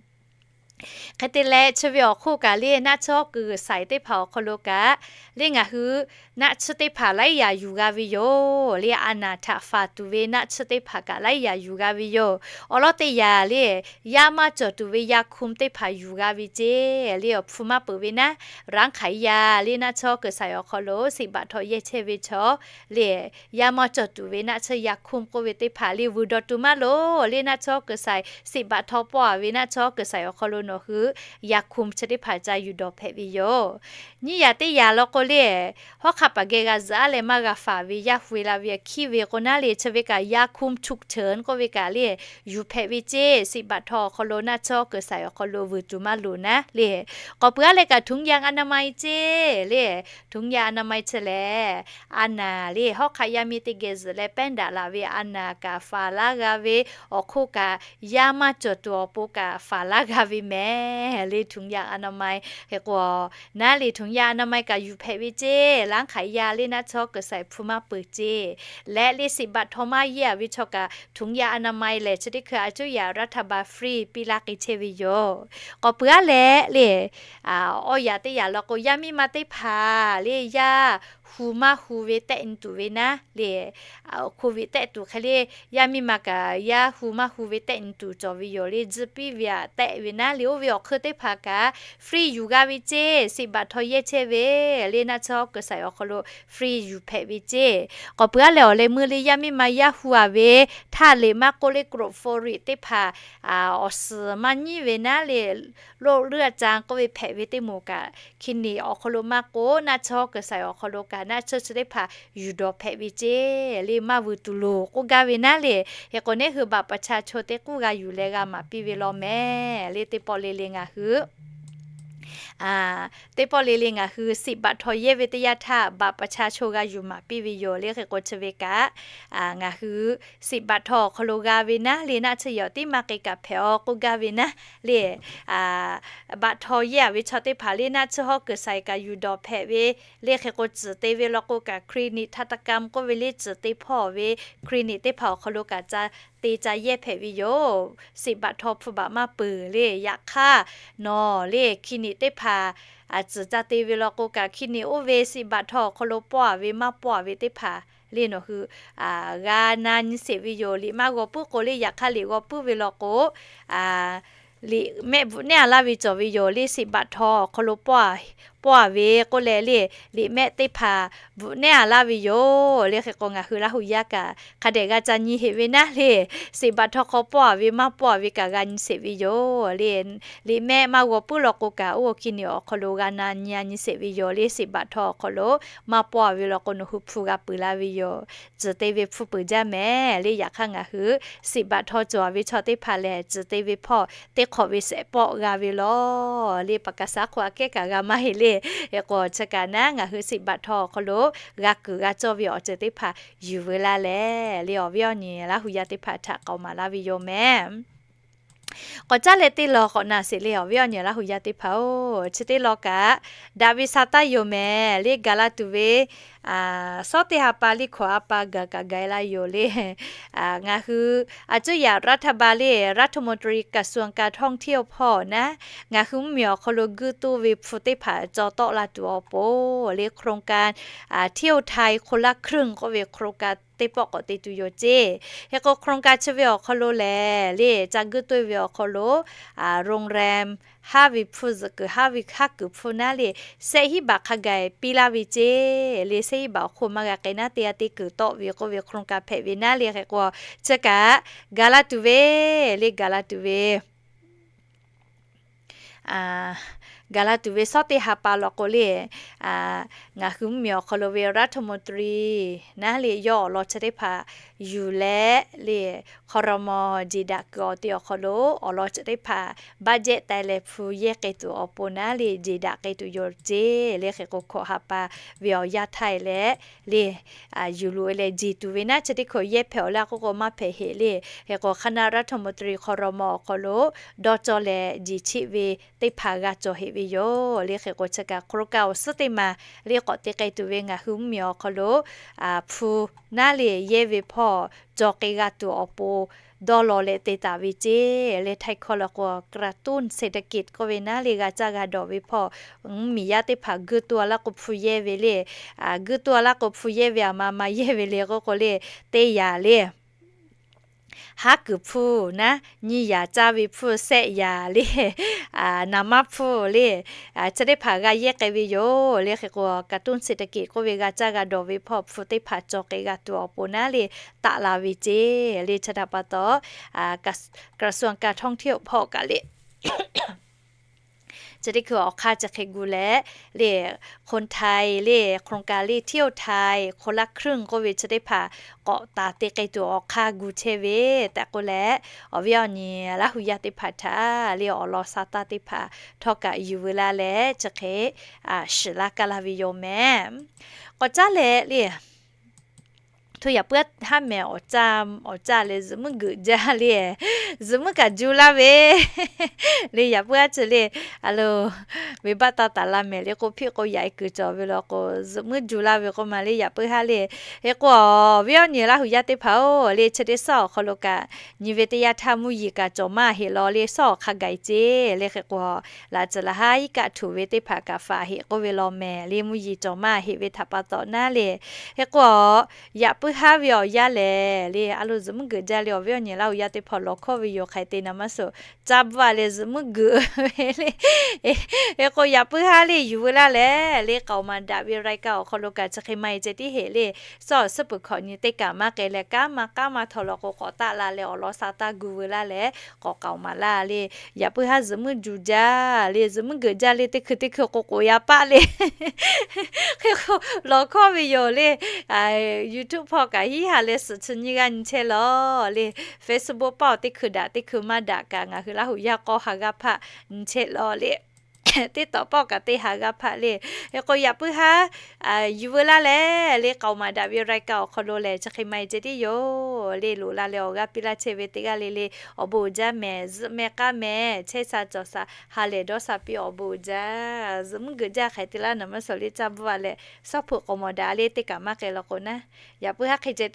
Hk'e te leh chi ve awˬ hk'oˆ kaꞈ le naˆ tsuhˇ hawˉ kuiˬ saiˍ teˇ hpaˍ awˬ hk'aw lo kaꞈ le ngaˬ hui naˆ tsuhˇ teˇ hpaˍ laiˉ yaꞈ yuˬ g'a ve yoˬ le. A naˬ htaꞈ faˍ tuˬ ve naˆ tsuhˇ teˇ hpaˍ kaꞈ laiˉ yaꞈ yuˬ g'a ve yoˬ. Awˬ lawn teˇ yaꞈ le yaˇ maˇ cawˬ tuˬ ve ยาคุม teˇ hpaˍ yuˬ g'a ve ceˇ le. Awˬ hpu maˇ peuˬ ve naˉ, ร้านขายยา le naˆ tsuhˇ hawˉ kuiˬ saiˍ awˬ hk'aw lo สิบ บาททอง yehˇ chehˇ ve chaw le yaˇ maˇ cawˬ tuˬ ve naˆ tsuhˇ ยาคุม k'oˆ ve teˇ hpaˍ le vuiˬ dawˬ tuˬ maˇ loˍ le. Naˆ tsuhˇ hawˉ kuiˬ saiˍ สิบ บาททอง pawˆ a ve naˆ tsuhˇ hawˉ kuiˬ saiˍ awˬ hk'aw lo nawˬ hui ยาคุม chi teˇ hpaˍ ca yuˬ dawˬ hpehꞈ ve yoˬ. Nyiˇ yaꞈ teˇ yaꞈ law k'o le, hawˉ hk'aˆ paˍ geh g'a zuhꞈ aˉ leh maˇ g'a faˍ ve yaˇ hui la ve hkiˉ ve k'o naˉ le, chi ve kaꞈ ยาคุม chuˇ cheuˬ k'oˆ ve kaꞈ le yuˬ hpehꞈ ve ceˇ. สิบ บาททอง awˬ hk'aw lo naˆ tsuhˇ hawˉ kuiˬ saiˍ awˬ hk'aw lo vuiˬ tuˬ maˇ loˍ naˉ le. K'awꞈ peuˬ aˉ leh kaꞈ ถุงยางอนามัย ceˇ le. ถุงยางอนามัย chi lehˬ, a naˬ le hawˉ hk'aˆ yaˇ miˇ teˇ geh zuhꞈ leh pehˉ daꞈ laˬ ve a naˬ kaꞈ faˍ laˇ g'a ve, awˬ hk'oˆ kaꞈ yaˇ maˇ cawˬ tuˬ awˬ pon kaꞈ faˍ laˇ g'a ve mehˍ le ถุงยางอนามัย. Hk'e k'o naˉ le ถุงยางอนามัย kaꞈ yuˬ hpehꞈ ve ceˇ. ร้านขายยา le naˆ tsuhˇ hawˉ kuiˬ saiˍ hpu maˇ peuˬ ceˇ. Leh le สิบ บาททอง maˇ yehˇ a ve chaw kaꞈ ถุงยางอนามัย lehˬ chi teˇ hkui a cuˉ yaꞈ รัฐบาล free piˇ laˇ k'ai chehˇ ve yoˬ. K'awꞈ peuˬ aˉ leh le, awˬ yaꞈ teˇ yaꞈ law k'o yaˇ miˇ ma teˇ hpaˍ le yaˇ hu maˇ hu ve tehˆ nyi tuˬ ve naˉ le, โควิด tehˆ tuˬ hk'e le, yaˇ miˇ ma kaꞈ yaˇ hu maˇ hu ve tehˆ nyi tuˬ cawˬ ve yoˬ le. Tzuhˇ piˇ ve aꞈ tehˆ ve naˉ le, oˇ ve awˬ hk'eun teˇ hpaˍ kaꞈ free yuˬ g'a ve ceˇ. สิบ บาททอง yehˇ chehˇ ve le naˆ tsuhˇ hawˉ kuiˬ saiˍ awˬ hk'aw lo free yuˬ hpehꞈ ve ceˇ. K'awꞈ peuˬ aˉ leh awˬ leh meuˇ le yaˇ miˇ ma yaˇ hu a ve htaˇ le maˇ k'oˆ le กรดฟลูออไรด์ teˇ hpaˍ awˬ suhˍ maˇ nyiˉ ve naˉ le, loˆ leuˆ a ca k'oˆ ve hpehꞈ ve teˇ moˍ kaꞈ คลินิก awˬ hk'aw lo maˇ k'oˆ, naˆ tsuhˇ hawˉ kuiˬ saiˍ awˬ hk'aw lo kaꞈ naˆ tsuhˇ chi teˇ hpaˍ yuˬ dawˬ hpehꞈ ve ceˇ le. Maˇ vuiˬ tuˬ loˍ k'oˆ gaˇ ve naˉ le. Hk'e k'o neˉ hui บัตรประชาชน teˇ k'uˉ g'a yuˬ leh g'a maˍ piˇ ve law mehˍ le. Teˇ pawˆ le le ngaˬ hui teˇ pawˆ le le ngaˬ hui สิบ บาททอง yehˇ ve teˇ yanˇ htaˇ บัตรประชาชน g'a yuˬ maˍ piˇ ve yoˬ le. Hk'e k'o chi ve kaꞈ ngaˬ hui สิบ บาททอง awˬ hk'aw lo g'a ve naˉ le naˆ tsuhˇ yehˬ tiˉ maˇ k'e kaꞈ hpehꞈ aw k'oˆ gaˇ ve naˉ le. บัตรทอง yehˇ a ve chaw teˇ hpaˍ le naˆ tsuhˇ hawˉ kuiˬ saiˍ kaꞈ yuˬ dawˬ hpehꞈ ve le. Hk'e k'o tcuhˍ te ve law k'o kaꞈ คลินิก ทันตกรรม k'oˆ ve le tcuhˍ te hpawˇ ve คลินิก teˇ hpaˍ awˬ hk'aw lo kaꞈ ca te ca yehˇ hpehꞈ ve yoˬ. สิบ บาททอง hpu baꞈ maˇ peuˬ le. Yaꞈ hk'aˇ nawˬ le คลินิก teˇ hpaˍ tcuhˍ ca te ve law k'o kaꞈ คลินิก oˇ ve สิบ บาททอง awˬ hk'aw lo pawˆ a ve maˇ pawˆ a ve teˇ hpaˍ le nawˬ hui g'a na nyi sheˍ ve yoˬ. Liꞈ maˇ g'aw puiˉ k'o le, yaꞈ hk'aˇ liꞈ g'aw puiˉ ve law k'o liꞈ mehˆ bvuhꞈ nehˉ a laˇ ve cawˬ ve yoˬ le. Seˍ baꞈ htaw awˬ hk'aw lo pawˆ a ve k'oˆ leh le, liꞈ mehˆ teˇ hpaˍ bvuhꞈ nehˉ a laˇ ve yoˬ le. Hk'e k'o ngaˬ hui Laˇ huˍ yaˇ kaꞈ hk'a dehꞈ g'a ca nyi heꞈ ve naˉ le. Seˍ baꞈ htaw hk'aw pawˆ a ve maˇ pawˆ a ve kaꞈ g'a nyi sheˍ ve yoˬ le. Liꞈ mehˆ maˇ g'aw puiˉ law k'o kaꞈ, oˇ awˬ hkiˇ niꞈ awˬ hk'aw lo g'a na nyi a nyi sheˍ ve yoˬ le. Seˍ baꞈ htaw awˬ hk'aw lo maˇ pawˆ a ve law k'o, nawˬ hui hpu g'a peuˬ la ve yoˬ. Tcuhˍ te ve hpu peuˬ jaˇ mehˍ le. Yaꞈ hk'aˇ ngaˬ hui seˍ baꞈ htaw cawˬ a ve chaw teˇ hpaˍ lehˬ, tcuhˍ te ve hpawˇ teˇ hk'awꞈ ve shehˍ pawˆ g'a ve law le. Paˍ kaˍ saˉ hk'oˆ aꞈ kehˉ kaꞈ g'a maˇ heˆ le. Hk'e k'o chi kaꞈ naˉ, ngaˬ hui seˍ baꞈ htaw awˬ hk'aw lo g'a kuiˬ g'a cawˇ ve awˬ ceuˬ teˇ hpaˍ yuˬ veu laˇ leh le, awˬ viˉ awˬ nyi Laˇ huˍ yaˇ teˇ hpaˍ htaꞈ k'aoˍ maˍ laˇ ve yoˬ mehˍ. K'awꞈ caˉ leh teˇ law k'awꞈ na sheˍ le, awˬ viˉ awˬ nyi Laˇ huˍ yaˇ teˇ hpaˍ-oˬ, chi teˇ law kaꞈ daꞈ ve sha taˇ yoˬ mehˍ le. Gaˬ la tuˬ ve shawˉ teˇ ha pa le hkawꞈ ha pa gaˬ kaꞈ gaˬ la yoˬ le. Ngaˬ hui a cuˇ yaꞈ รัฐบาล le รัฐมนตรี กระทรวงการท่องเที่ยว hpawˇ naˉ, ngaˬ hui mvuhˇmiˬ awˬ hk'aw lo guˇ toˇ ve hpu teˇ hpaˍ caw tawˆ la tuˬ awˬ pon le โครงการ เที่ยวไทยคนละครึ่ง k'oˆ ve โครงการ teˇ pawˆ k'awꞈ te tuˬ yoˬ ceˇ. Hk'e k'o โครงการ chi ve awˬ hk'aw lo lehˬ le, ca guˇ toˇ ve awˬ hk'aw lo โรงแรม haˉ ve hpu zuhꞈ kuiˬ haˉ ve haˉ kuiˬ hpu naˉ le, shehˆ hinˉ baꞈ hk'a gaˬ piˇ laˇ ve ceˇ le. Shehˆ hinˉ baꞈ awˬ hk'oˆ maˇ g'a k'ai naˉ, teˇ g'aˇ teˇ kuiˬ tawˆ ve k'oˆ ve โครงการ hpehꞈ ve naˉ le. Hk'e k'o chi kaꞈ gaˬ la tuˬ ve le, gaˬ la tuˬ ve gaˬ la tuˬ ve shawˉ teˇ ha pa law k'o le, ngaˬ hui mvuhˇmiˬ awˬ hk'aw lo ve รัฐมนตรี naˉ le, yawˇ awˬ lawn chi teˇ hpaˍ yuˬ leh le, ครม. jeˬ daꞈ kuiˬ awˬ te awˬ hk'aw lo awˬ lawn chi teˇ hpaˍ budget taiˍ leh hpu yehˇ k'ai tuˬ awˬ pon naˉ le, jeˬ daꞈ k'ai tuˬ yoˬ ceˇ le. Hk'e k'o hkawꞈ ha pa ve awˬ yanˇ htaˇ leh le, yuˬ loꞈ e leh jeˬ tuˬ ve naˉ, chi teˇ hkui yehˇ hpehꞈ awˬ le k'oˆ k'o maˇ hpehꞈ heˆ le. Hk'e k'o คณะรัฐมนตรี ครม. awˬ hk'aw lo dawˇ cawˇ leh jeˬ cheˆ ve teˇ hpaˍ g'a cawˬ heꞈ ve yoˬ le. Hk'e k'o chi kaꞈ โครงการ awˬ suhˉ teˇ maˬ le k'awꞈ te k'ai tuˬ ve ngaˬ hui mvuhˇmiˬ awˬ hk'aw lo hpu naˉ le yehˇ ve hpawˇ caw k'ai g'a tuˬ awˬ pon dawˇ law leh te taˍ ve ceˇ le. Htaiˇ hkawˇ law k'o กระตุ้นเศรษฐกิจ k'oˆ ve naˉ le, g'a caˇ g'a dawˬ ve hpawˇ mvuhˇmiˬ yaˇ teˇ hpaˍ guˇ toˇ a laˇ k'o hpu yehˇ ve le, guˇ toˇ a laˇ k'o hpu yehˇ ve, aˬ ma ma yehˇ ve le k'oˆ k'o le, teˇ yaꞈ le haˉ kuiˬ hpu naˉ, nyiˇ yaꞈ caˇ ve hpu, shehˆ yaꞈ le, naˍ maˇ hpu le, chi teˇ hpaˍ g'a yehˇ k'ai ve yoˬ le. Hk'e k'o กระตุ้นเศรษฐกิจ k'oˆ ve g'a caˇ g'a dawˬ ve hpawˇ hpu teˇ hpaˍ caw k'ai g'a tuˬ awˬ pon naˉ le taˆ la ve ceˇ le. Chi htaꞈ pa taw กระทรวงการท่องเที่ยว hpawˇ kaꞈ le chi teˇ hkui awˬ hk'aˇ chi hk'e gu leh le, คนไทย le โครงการ le เที่ยวไทยคนละครึ่ง k'oˆ ve chi teˇ hpaˍ k'awꞈ taˍ te k'ai tuˬ awˬ hk'aˇ gu chehˇ ve tehꞈ k'oˆ leh, awˬ viˉ awˬ nyi Laˇ huˍ yaˇ teˇ hpaˍ htaꞈ le awˬ lawn sha taˇ teˇ hpaˍ htawˇ kaꞈ yuˬ veu laˇ leh chi hk'e shiˍ laˇ kaˇ laˇ ve yoˬ mehˍ. K'awꞈ caˉ leh le, hto yaꞈ puiˉ haˉ mehˍ awˬ caˇ, awˬ caˇ leh zuhꞈ muiˉ geuꞈ jaˇ le, zuhꞈ muiˉ kaꞈ ju laˇ ve le. Yaꞈ puiˉ haˉ chi le, a lo, venˇbaˆ taˇ taˍ la mehˍ le k'o, hpiˆ k'o yaꞈ e kuiˬ cawˬ ve law k'o, zuhꞈ muiˉ ju laˇ ve k'oˆ ma le. Yaꞈ puiˉ haˉ le, hk'e k'o awˬ viˉ awˬ nyi Laˇ huˍ yaˇ teˇ hpaˍ-oˬ le, chi teˇ sawˉ awˬ hk'aw lo kaꞈ nyi ve teˇ yanˇ htaˇ mvuhˇ yeˬ kaꞈ cawˬ maˇ heˆ law le, sawˉ awˬ hk'a gaˬ e ceˇ le. Hk'e k'o laꞈ tcuhˍ laꞈ haˉ iˉ kaˆ htoꞈ ve teˇ hpaˍ kaꞈ faˍ heˆ k'oˆ ve law mehˍ le, mvuhˇ yeˬ cawˬ maˇ heˆ ve htaꞈ pa taw naˉ le. Hk'e k'o yaꞈ puiˉ haˉ ve awˬ yanˇ lehˬ le, a lo zuhꞈ muiˉ geuꞈ jaˇ le. Awˬ viˉ awˬ nyi Laˇ huˍ yaˇ teˇ hpaˍ lawˬ hkawˇ ve yoˬ hk'e te na maˇ suh, caˇ bvuhˆ a leh zuhꞈ muiˉ geuꞈ ve le. Hk'e k'o yaꞈ puiˉ haˉ le yuˬ veu laˇ leh le, k'aoˍ maˍ daꞈ ve รายการ awˬ hk'aw lo kaꞈ chi hk'e maˇ e ceh tiˉ heˆ le, sawˉ awˬ suhˉ peuˬ hkawꞈ nyi teˇ kaꞈ maˇ k'ai leh, kanˉ maˇ kanˉ maˇ htaw law k'o k'awꞈ taˆ la leh awˬ lawn sha taˇ gu veu laˇ leh k'awꞈ k'aoˍ maˍ laˇ le. Yaꞈ puiˉ haˉ zuhꞈ muiˉ ju jaˇ le, zuhꞈ muiˉ geuꞈ jaˇ le, teˇ hkui teˇ hkui k'o k'oꞈ yaꞈ paˆ le. Hk'e k'o lawˬ hkawˇ ve yoˬ le. YouTube hpawˇ kaꞈ hiˉ ha leh suhˍ chi nyiˇ g'aˇ nyi chehˇ law le. Facebook pawˆ teˇ hkui daꞈ teˇ hkui maˇ daꞈ kaꞈ ngaˬ hui Laˇ huˍ yaˇ k'awˇ ha g'aˇ hpaˆ nyi chehˇ law le. TikTok pawˆ kaꞈ teˇ ha g'aˇ hpaˆ le. Hk'e k'o yaꞈ puiˉ haˉ yuˬ veu laˇ leh le, k'aoˍ maˍ daꞈ ve รายการ awˬ hk'aw lo lehˬ chi hk'e maˇ e ceh tiˉ yoˬ le. Loꞈ la leh awˬ g'aˇ piˇ laˇ chehˇ ve teˇ g'aˇ le le awˬ bon uiˍ jaˇ mehˍ. Zuhꞈ meh k'aˉ meh chehˇ sha cawˬ sha ha lehˬ dawˇ sha piˇ awˬ bon uiˍ jaˇ. Zuhꞈ muiˉ geuꞈ jaˇ hk'e te laˇ na maˇ suh le, caˇ bvuhˆ a leh sawˉ hpeuꞈ k'awꞈ mawˬ daꞈ le, teˇ kaꞈ maˇ k'ai law k'o naˉ, yaꞈ puiˉ haˉ hk'e ceh